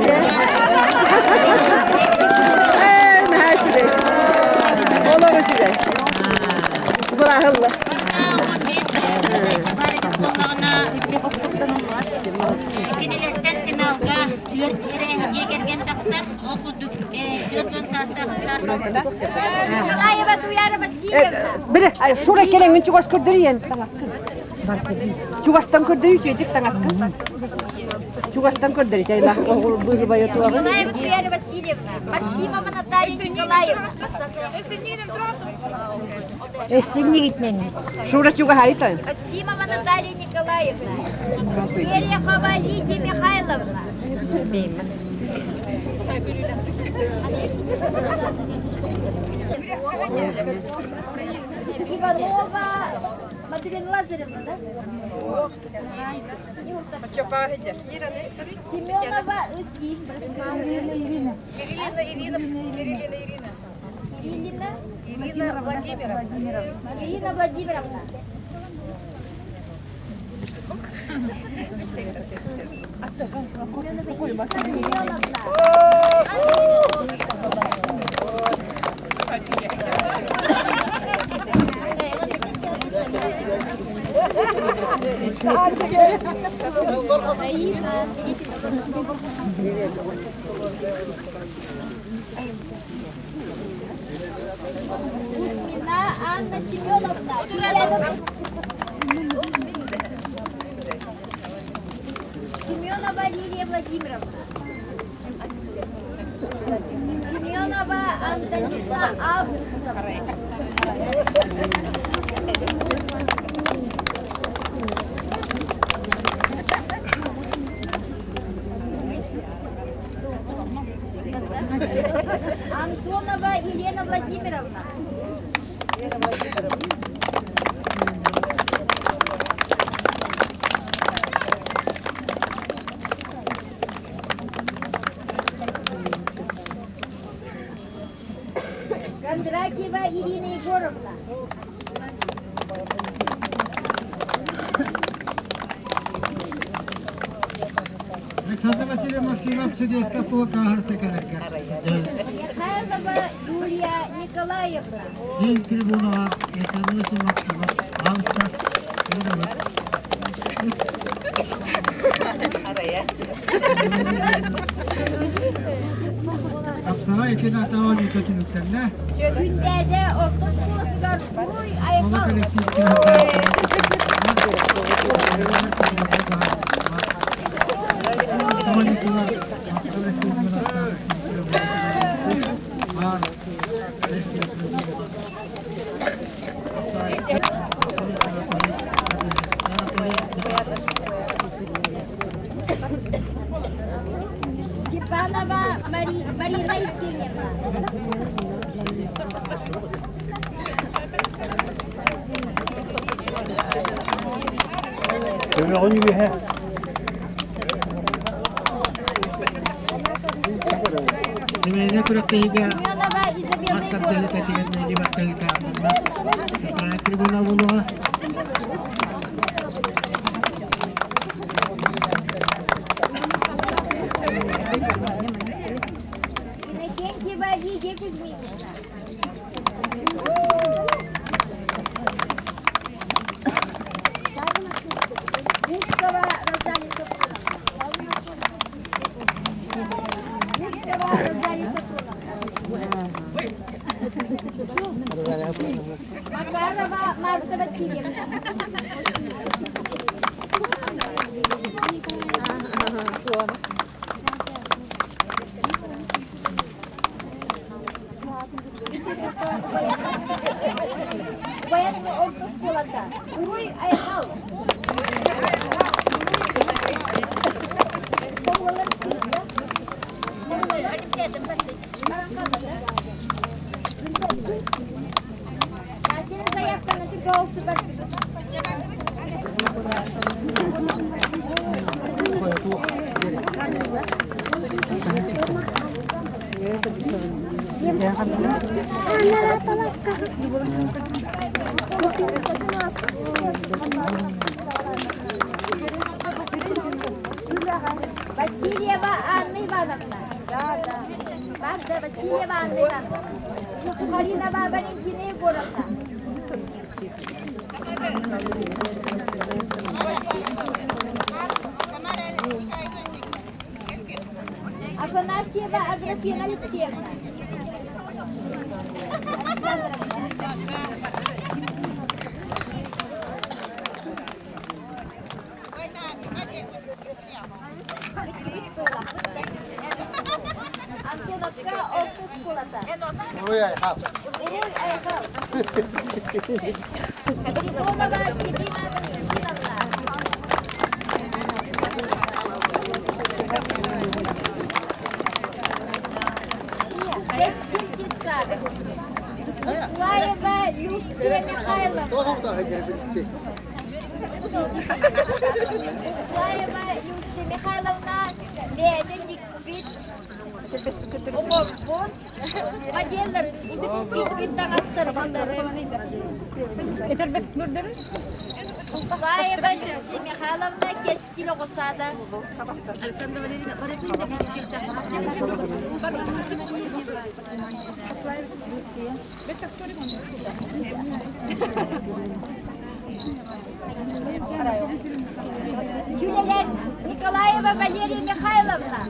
Ай, наһаа үчүгэй. Олор үчүгэй. Быраһылла. Кинилэртэн финалга түөрт эрэ дьиэ кэргэн тахсар. Ол курдук Николаева Туяра Васильевна. Били, Шура кэлэҥҥин чугас көрдөрүйэн таҥаскын. Чугастан көрдөрүү үчүгэйдик таҥаскын. Чугастан көрдөрү аймах оҕол быһыбайа туоҕын. Николаева Туяра Васильевна. Максимова Наталья Николаевна. Шура чугаһайта. Максимова Наталья Николаевна. Терехова Лидия Михайловна. Иванова Маделина Лазаревна, да? Семенова Исим. Ирина, Ирина, Ирина, Ирина. Ирина. Ирина Владимировна. Ирина Владимировна. Кузьмина Анна Семеновна. Семенова Лилия Владимировна. Семенова Антонина Августовна. Антонова Елена Владимировна. Елена Владимировна. Ирина Егоровна. Александр Васильев Максимов судейская полка Михайлова Юлия Николаевна. День трибунаға Александр Васильев Максимов Алста Апсаға екен атауын өтөтүнүктэрнэ. Күндээдэ орто оскуолатыгар Уруй Айхал. Степанова Марина Евгеньевна. Семейне күрэхтэһиигэ Семенова Изабелла мас тардыһыыта Егоровна. тигэн мэйди баттаһыыта манна центральная трибуна буолуоҕа. Иннокентьева Лидия Кузьминична. Губкова Розалия Сафроновна. Губкова Розалия Сафроновна. Макарова Марта Васильевна. Военный орто оскуолата. Уруй Айхал. Васильева Анна Ивановна. Да, да. Барда Васильева Анна Ивановна. Сухаринова Валентина Егоровна. Афанасьева Аграфена Алексеевна. Антоновка орто оскуолата. Уруй Айхал. Уруй Айхал. Капитонова Екатерина Валентиновна. Кэскил Кисаров. Николаева Люция Михайловна. Николаева Люция Михайловна. Леонид Никитич. Оҥорбут моделларын иккит таҥастарбыттары. Николаева Люция Михайловна Кэскил оҕо саада. Юлия Николаева Валерия Михайловна.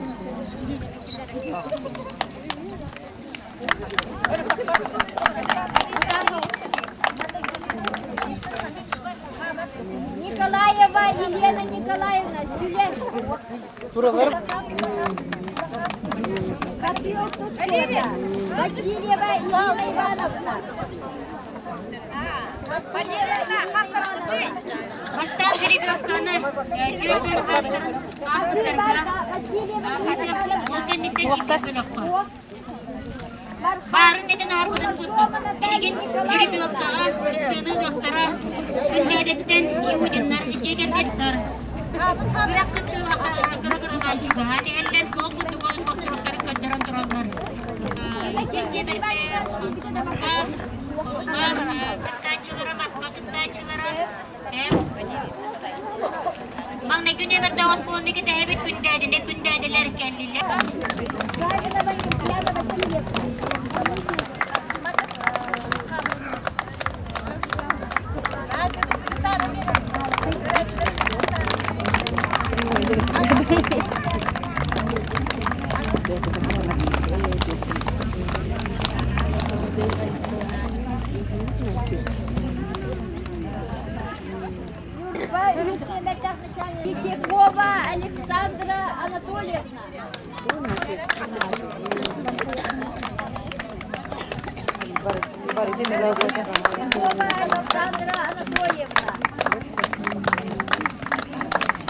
Николаева Елена Николаевна, Сүлэ. Туралар. Валерия. Васильева Ирина Ивановна. Бастаан жеребьевканы түөрт ааспыттарга ол кэнниттэн икки бөлөххө. Баарын этэн аарбытын курдук, билигин жеребьевкаҕа кыттыыны ылыахтара күннээдэттэн Иудиннар дьиэ кэргэттэр күрэх кыттыылаахтара кыра-кыралаан чугаһаан иһэллэр, ол курдук ол боппуруостарын көрдөрөн тураллар. Кыттааччылара, матма кыттааччылара. Маҥнайгы нүөмэрдээх оскуоланы кэтэһэбит күндээдинэ күндээдилэр кэллилэр. Яна Васильевна. Третьякова Александра Анатольевна. Третьякова Александра Анатольевна.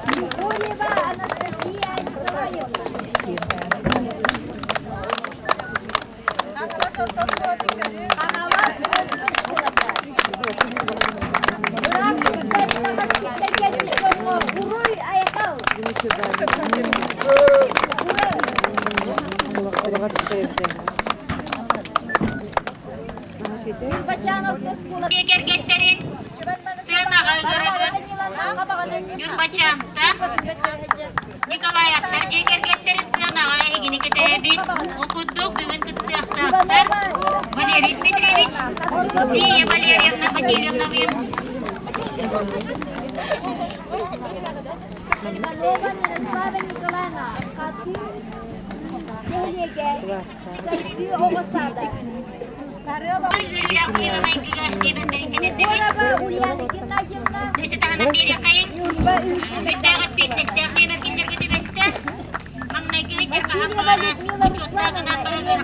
Григорьева Анастасия Николаевна. Хаҥалас орто оскуолата. Ыраах кэлбит дьоҥҥо уруй айхал! Ньурбачаан орто оскуолата. Кэргэттэрин сыанаҕа ыҥырабыт. Ньурбачаантан Николаевтар дьиэ кэргэттэрин сыанаҕа эһигини кэтэһэбит. Ол курдук бүгүн кыттыахтаахтар Валерий Дмитриевич, Лия Валерьевна Васильевналыын. Иванова Мирослава Николаевна, Хатыы нэһилиэгэ, Сайдыы оҕо саада. Егорова Ульяна Геннадьевна, Ньурба Васильева Людмила Руслановна, Васильева Людмила Руслановна. Таһынан таһынан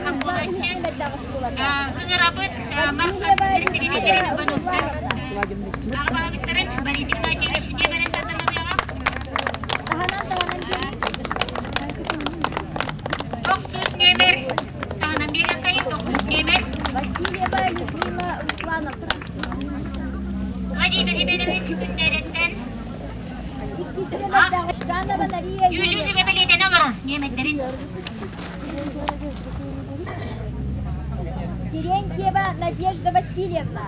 Васильева Людмила Руслановна. Владимир Семенович күннэриттэн Жданова Мария Юлия бэлиэтэнэ олорор немецтерин. Терентьева Надежда Васильевна.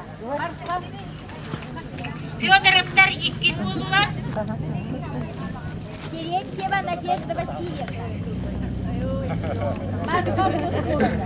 Федоровтар иккис буоллулар. Терентьева Надежда Васильевна. Марфа Осколова.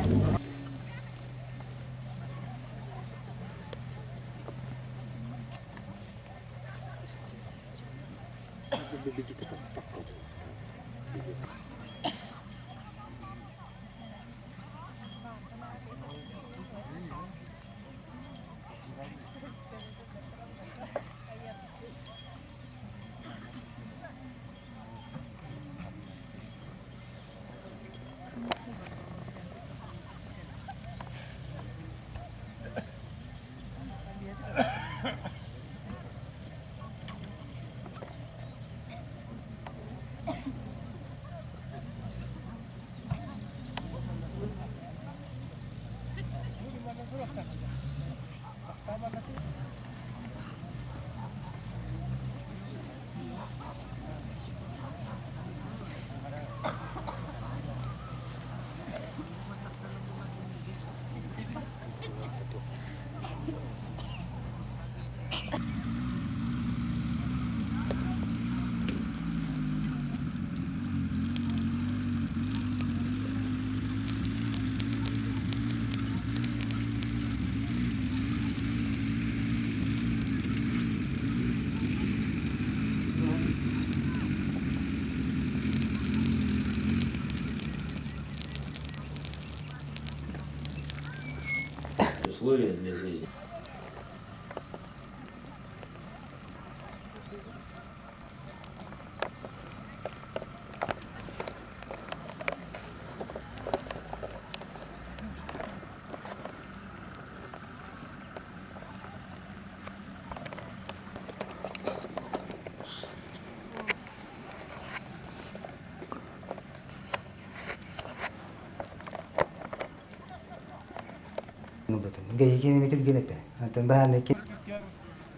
Условия для жизни.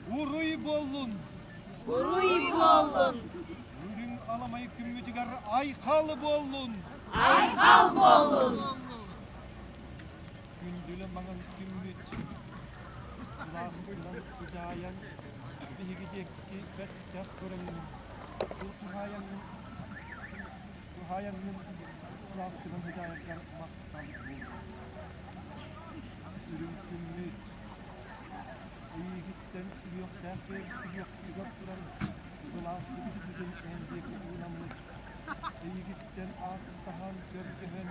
Уруй буоллун! Уруй буоллун! Үрүҥ аламай күммүтүгэр айхал буоллун! Айхал буоллун! Күндүлэ маҥан күммүт. Сылааскынан сыдьаайан, биһиги диэки бэртэх көрөҥҥүн, сыл туһаайаҥҥын, туһаайаҥҥын сылааскынан сыдьаайаргар махтал буолуо. Үрүҥ күммүт эйиигиттэн сүһүөхтээх сүһүөхпүтүгэр туран былаас кэбиспитин эн диэки уунаммыт, эйигиттэн ааттаһан, көрдөһөн,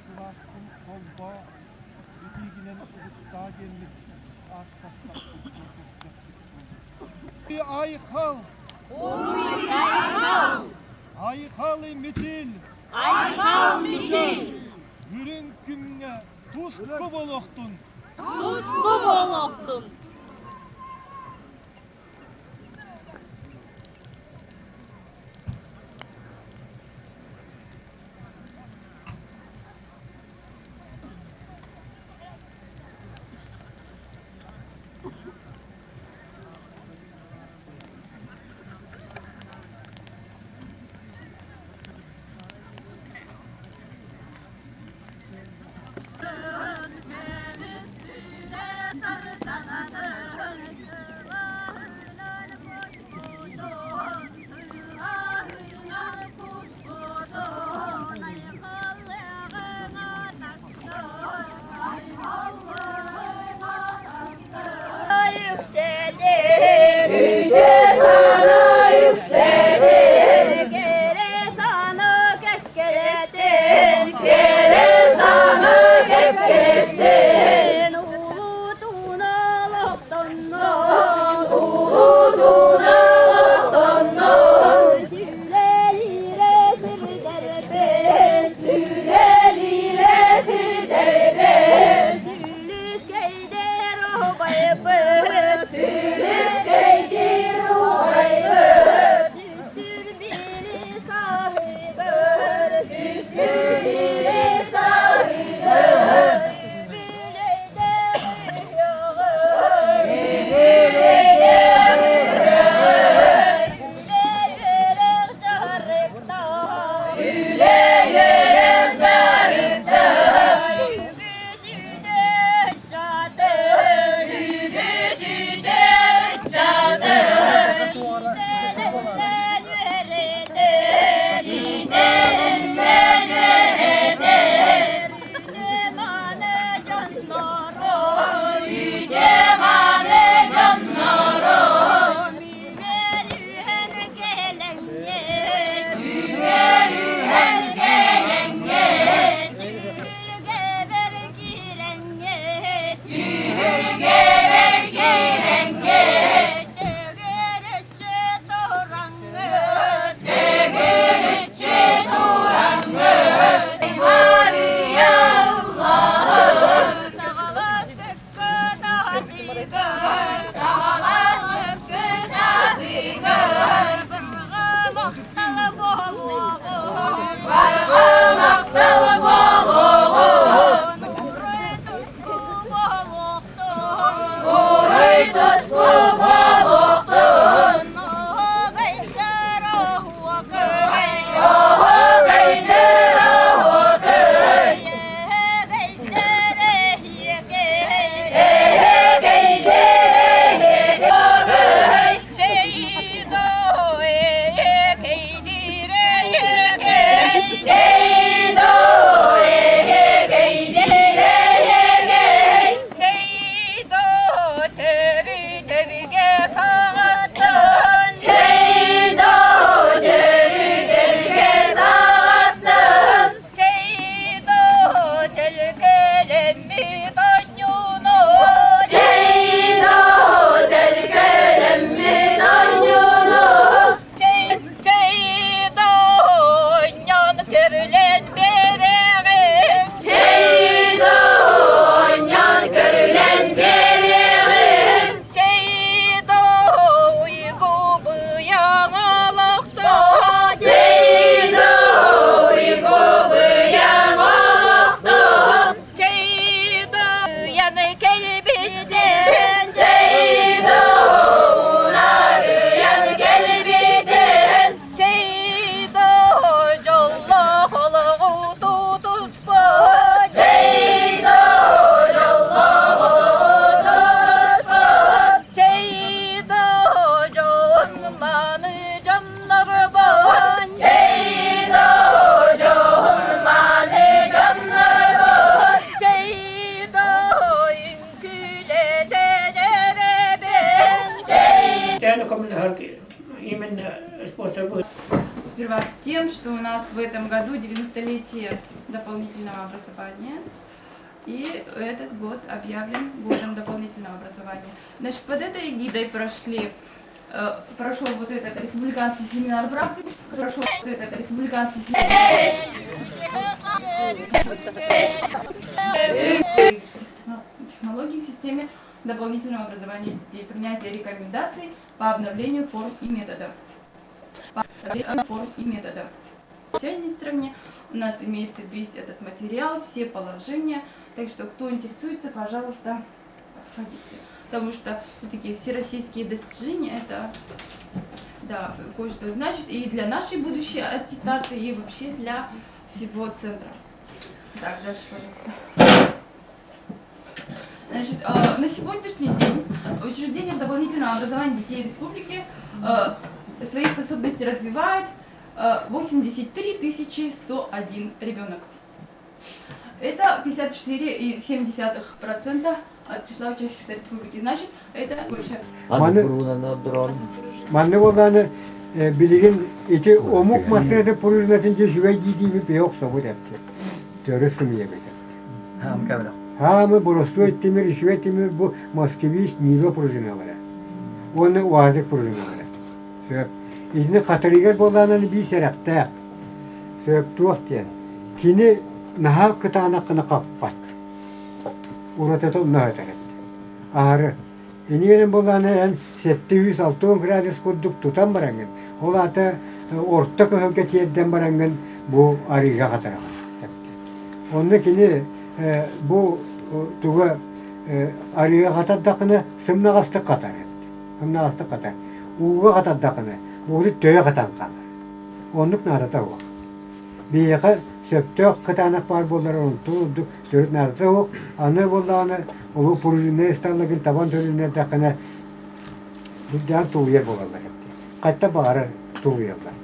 сылааскын холбоо, итиигинэн угуттаа диэммит ааттаспаппыт, көрдөспөппүт буолуо. Айхал! Уруй-айхал! Айхал мичил! Айхал мичил! Үрүҥ күҥҥэ туску буолуохтун! Туску буолуохтун! спонсор Сперва с тем, что у нас в этом году 90-летие дополнительного образования. И этот год объявлен годом дополнительного образования. Значит, под этой эгидой прошли, э, прошел вот этот республиканский семинар практик, прошел вот этот республиканский семинар технологий в системе дополнительного образования детей, принятие рекомендаций по обновлению форм и методов. По форм и методов. Министрами у нас имеется весь этот материал, все положения. Так что, кто интересуется, пожалуйста, подходите. Потому что все-таки все российские достижения это да, кое-что значит и для нашей будущей аттестации, и вообще для всего центра. Так, дальше, пожалуйста. Значит, э, на сегодняшний день учреждение дополнительного образования детей республики э, свои способности развивает 83 101 ребенок. Это 54,7% от числа учащихся республики. Значит, это больше. Маны Манны буоллааны билигин ити омук массыната пружинатын дьэ үчүгэй дии-диибит бэйэ охсобут эпти. Төрүт сымыйабыт эпти. Хаамы боростуой тимир, үчүгэй тимир бу москвич Нива пружиналара. Уонна УАЗик пружиналара. Сөп. Итини хатырыгар буоллаананы бии сэрэхтээх. Сөп туох диэн. Кини наһаа кытаанаххына хаппат. Уратыта онно өтөр эбит. Аһары Инигинэн буоллаҕына эн 760 градус курдук тутан бараҥҥын, ол аата орто кыһылга тиэрдэн бараҥҥын бу арыыга хатараҕын. Онно кини бу туга арыыга хатардахына сымнаҕастык хатар эбит. Сымнаҕастык хатар. Ууга хатардахына ууну төйө хатан хаалар. Оннук наадата суох. Биһиэхэ сөптөөх кытаанах баар буоллар онтон ордук төрүт наадата суох. Аны буоллаҕына улуу пружиннай ыстаалларгын табан төлөннөрдөххүнэ үрдээн тулуйар буолаллар эбит. Хайта баҕарар тулуйаллар.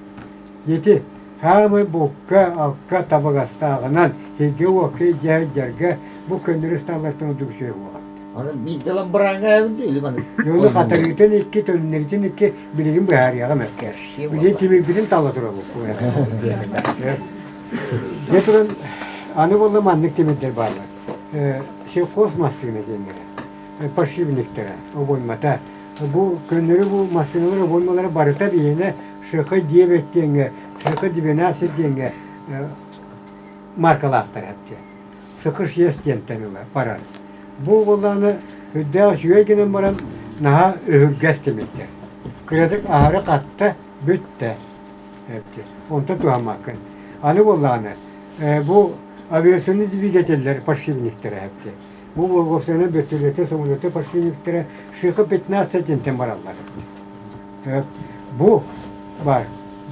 Ити хаамай булка, алка табыгастааҕынан сиргэ-уокка илдьэ сылдьарга бу көннөрү ыстааллартан ордук үчүгэй буолар. Аны биирдэ ылан бырааҥҥа эбит дии Дьону хатарыытын икки, төннөрүтүн икки билигин быһаарыаҕым эппэр. Билигин тимирбитин тала турабыт. Дьэ туран аны буолла маннык тимирдэр бааллар. Сельхоз массыына диэннэрэ, подшипниктара, обоймата. Бу көннөрү бу массыыналар обоймалара барыта биһиэнэ ШХ-9 диэҥҥэ, ШХ-12 диэҥҥэ маркалаахтар эбит. Сыкыш диэнтэн ыла барар. Бу буоллаҕына үрдээх үчүгэй гынан баран наһаа өһүргэс тимирдэр. Кыратык аһары хатта, бүттэ. Онтон туһаммаккын. Аны буоллаҕына бу авиационный двигателлэр подшипниктэрэ эбит. Бу Волговцаны бөртөлүөтэ, самолеты подшипниктэрэ ШХ-15 диэнтэн бараллар. Бу бар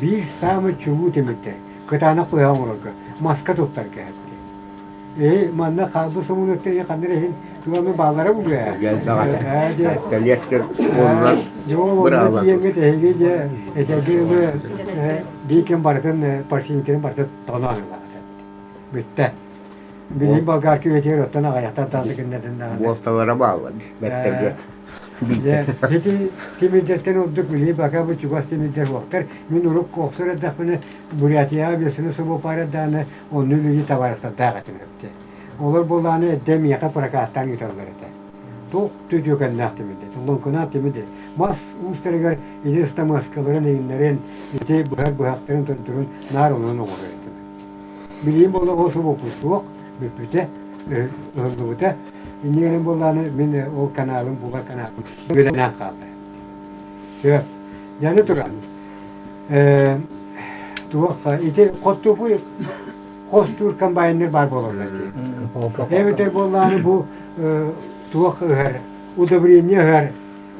биир саамай чулуу тимирдэр. Кытаанах быһа оҥорорго, маска туттарга эбит. Ээ, манна хаалбыт самолеттар ханна эрэ иһин тугу бааллара буолуо ээ. Кэлиэктэр уонна быраабар. Тиийэҥҥит эһиги дьэ этэргэ дылы биир кэм барытын парсинкерин барытын тоноон ылаҕыт. Бүттэ. Билигин болгарка үйэтигэр оттон аҕыйахтар даҕаны гыннардын даҕаны. Буолталара бааллар бэртэргет. Ити тимирдэртэн ордук билии бака бу чугас тимирдэр уохтар. Мин урукку охсор эрдэхпинэ Бурятияҕа бесыны собопара даҕаны онно үлэлии табаарыстардаах этим эбитэ. Олор буоллаҕына эрдэ миэхэ прокаттаан ыыталлар этэ. Туох түтүөкэннээх тимирдэ, туллуҥкунаах тимирдэ. Мас уустарыгар ити ыстамыаскаларын, иҥнэрин, ити быһар быһахтарын төнтөрүн наар онон оҥорор этим. Билигин буолла ол собуоппут суох, бүппүтэ, ыһыллыбыта. Иннигинэн буоллаҕына мин ол каналым булар каналым үөрэнэн хаалла. Сөп. Яны туран, туох ити хостуур хостуур комбайннар баар буолаллар дии. Эбэтэр буоллаҕына бу туох ыһар, удобрение ыһар,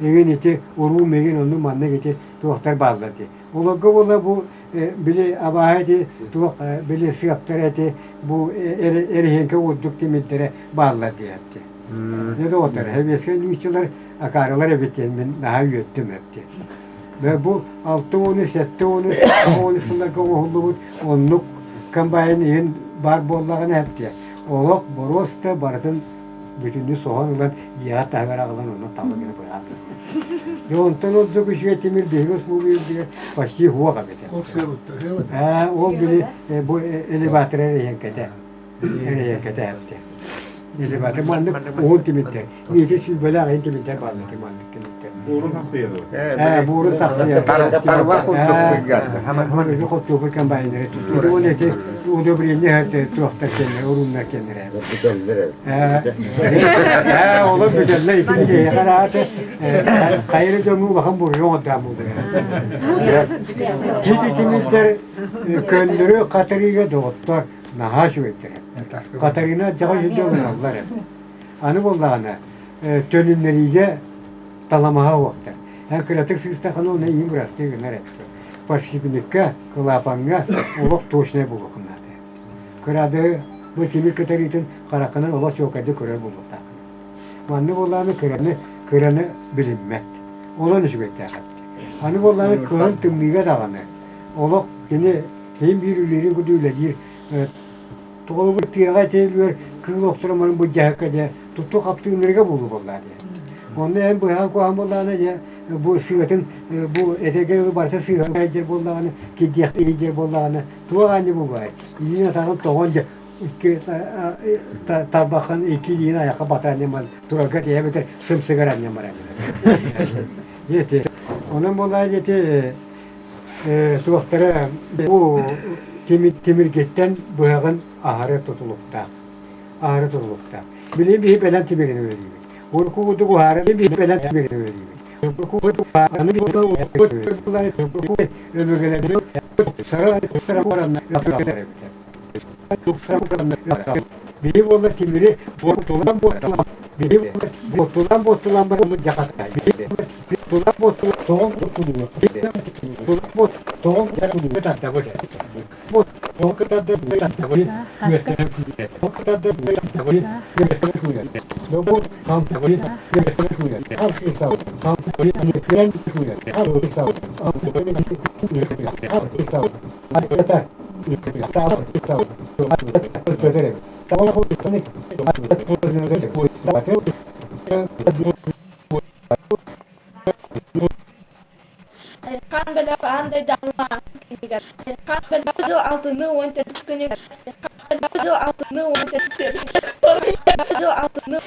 эҥин ити уруу мигин онну маннык ити туохтар бааллар дии. Олорго буолла бу били абааһы ити туох били сыаптар эти бу эриһиэҥкэ курдук тимирдэрэ бааллар диэхти. Дьэ доҕоттор, сэбиэскэй нууччалар акаарылар эбит диэн мин наһаа үөрдүм эбит. Бу 60 70 80 сылларга оҥоһуллубут оннук комбайн иһин баар буоллаҕына эбит олох боруоста барытын. бүтүннүү соһон ылан дьиэҕэ таһыгар аҕалан онно тала гына быраата. Дьэ онтон ордук үчүгэй тимир биһиги услугуйбутугар почти суох эбит. Ол сыабытта, Ээ, ол били бу элеватор эрэйэҥкэтэ. Эрэйэҥкэтэ эбитэ. Элеватор маннык уһун тимирдэр. Миэхэ сүүрбэлээх иһин тимирдэр бааллар маннык тимирдэр. Буурун сахсыйар. Ээ, буурун сахсыйар. Парва курдук быггатта. Хамар хоттуоппут комбайнеры. Уон эти удобрение туохтар кэннэр, уруннар кэннэр. Бүтэллэр. Ээ, олор бүтэллэр ити киһиэхэ ааты хайыры дьоҥҥу улахан буруйу оҥордоон буолуо. Ити тимирдэр көннөрү хатырыыга доҕоттор наһаа үчүгэйдэр. Хатырыына дьаҕа үчүгэй ылыналлар. Аны буоллаҕына төнүннэриигэ таламаһа уохтар. Эн кыратык сыыстахына оны иин бырастыы гынар эттэ. Подшипникка, кылаапаҥҥа олох точнай буолуоххун наада. Кырады бу тимир кытарыытын хараххынан олох чуолкайдык көрөр буолуохтааххын. Маннык буоллаҕына кыраны, кыраны билиммэт. Онон үчүгэйдээх эбит. Аны буоллаҕына кыһын тымныыга даҕаны олох кини киһим биир үлэлиирин курдук үлэлиир Тоҕолугу тыаҕа этиэлүгэр кыыл охторо марын былдьаһыкка дьэ тутту хаптыыннарыга буолуу буоллаа дьэ. Онно эн быһаан куһаан буоллаҕына дьэ бу сыатын бу этэгэ барыта сыыһа дьэр буоллаҕына кирдиэхтии дьэр буоллаҕына туох аанньа буолбай илиин атаҕын тоҕон дьэ икки тарбаххын икки илиин айахха батан ньаман турарга тиһэ эбэтэр сымсыгар анньан баран дьэ онон буоллаа дьэ туохтара бу тимиргиттэн быһаҕын аһары тутулуктаах. Аһары тутулуктаах. Билигин биһи бэлэм тимирин үлэлиибит. Урукку курдук уһаары биһи бэлэм тимирин үлэлиибит. Урукку курдук аны өбүгэлэрбит Биһи буолла тимири буортулан буортулан биһи буортулан буортулан бараммыт дьахатай. Тулак буортулан тоҕон кутулуга. Тулак буот тоҕон кутулуга тардабыт. Буот тоҕон кытарда тардабыт. Күөстэнэн күүтэ. Тоҕон кытарда тардабыт. Күөстэнэн күүтэ. Добут хамсабыт. Күөстэнэн күүтэ. Хамсыса. Хамсабыт. Күөн күүтэ. Хамсыса. Хамсыса. Хамсыса. Хаан бэлэх аан дайдааннаах кинигэр Хаан бэлэх алтыны уон төрдүс күнүгэр алтыны уон алтыны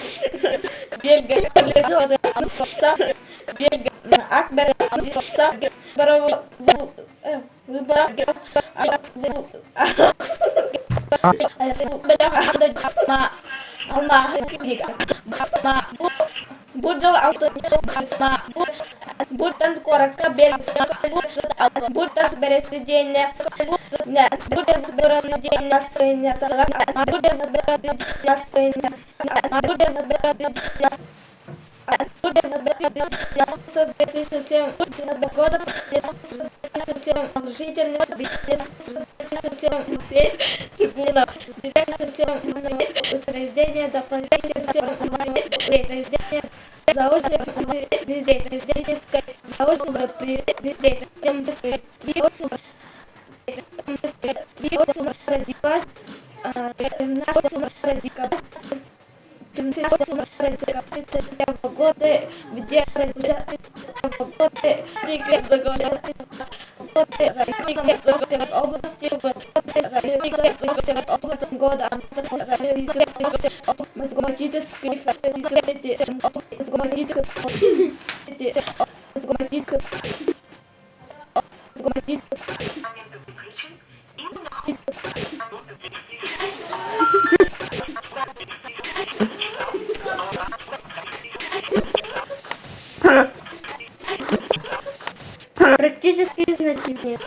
Практические значения.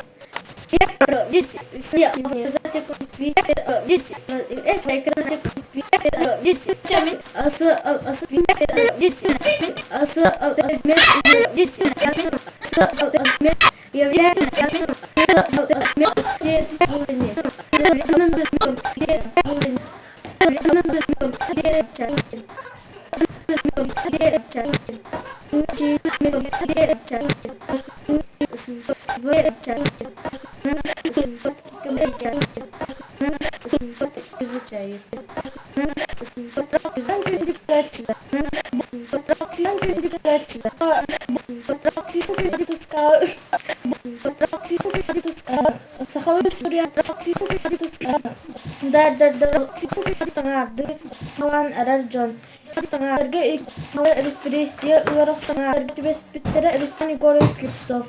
Сахалыы Даардардыы хаалан эрэр дьон Эспэдииссийэ ыарахаттарыгар түбэспиттэрэ Егор Слепцов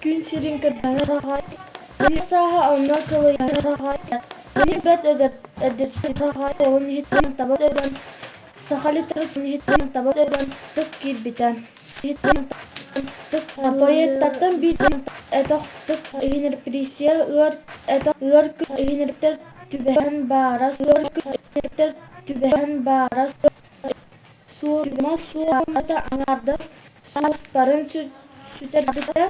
Күн сирин Сааһа онно кылыйан Саха литературатын киирбитэ. Поэттартан биир өтөх иһин репрессия ыар ыар иһин түбэһэн баара түбэһэн баара суорума суолламмыта аҥаардас суоппарын сүтэрбитэ.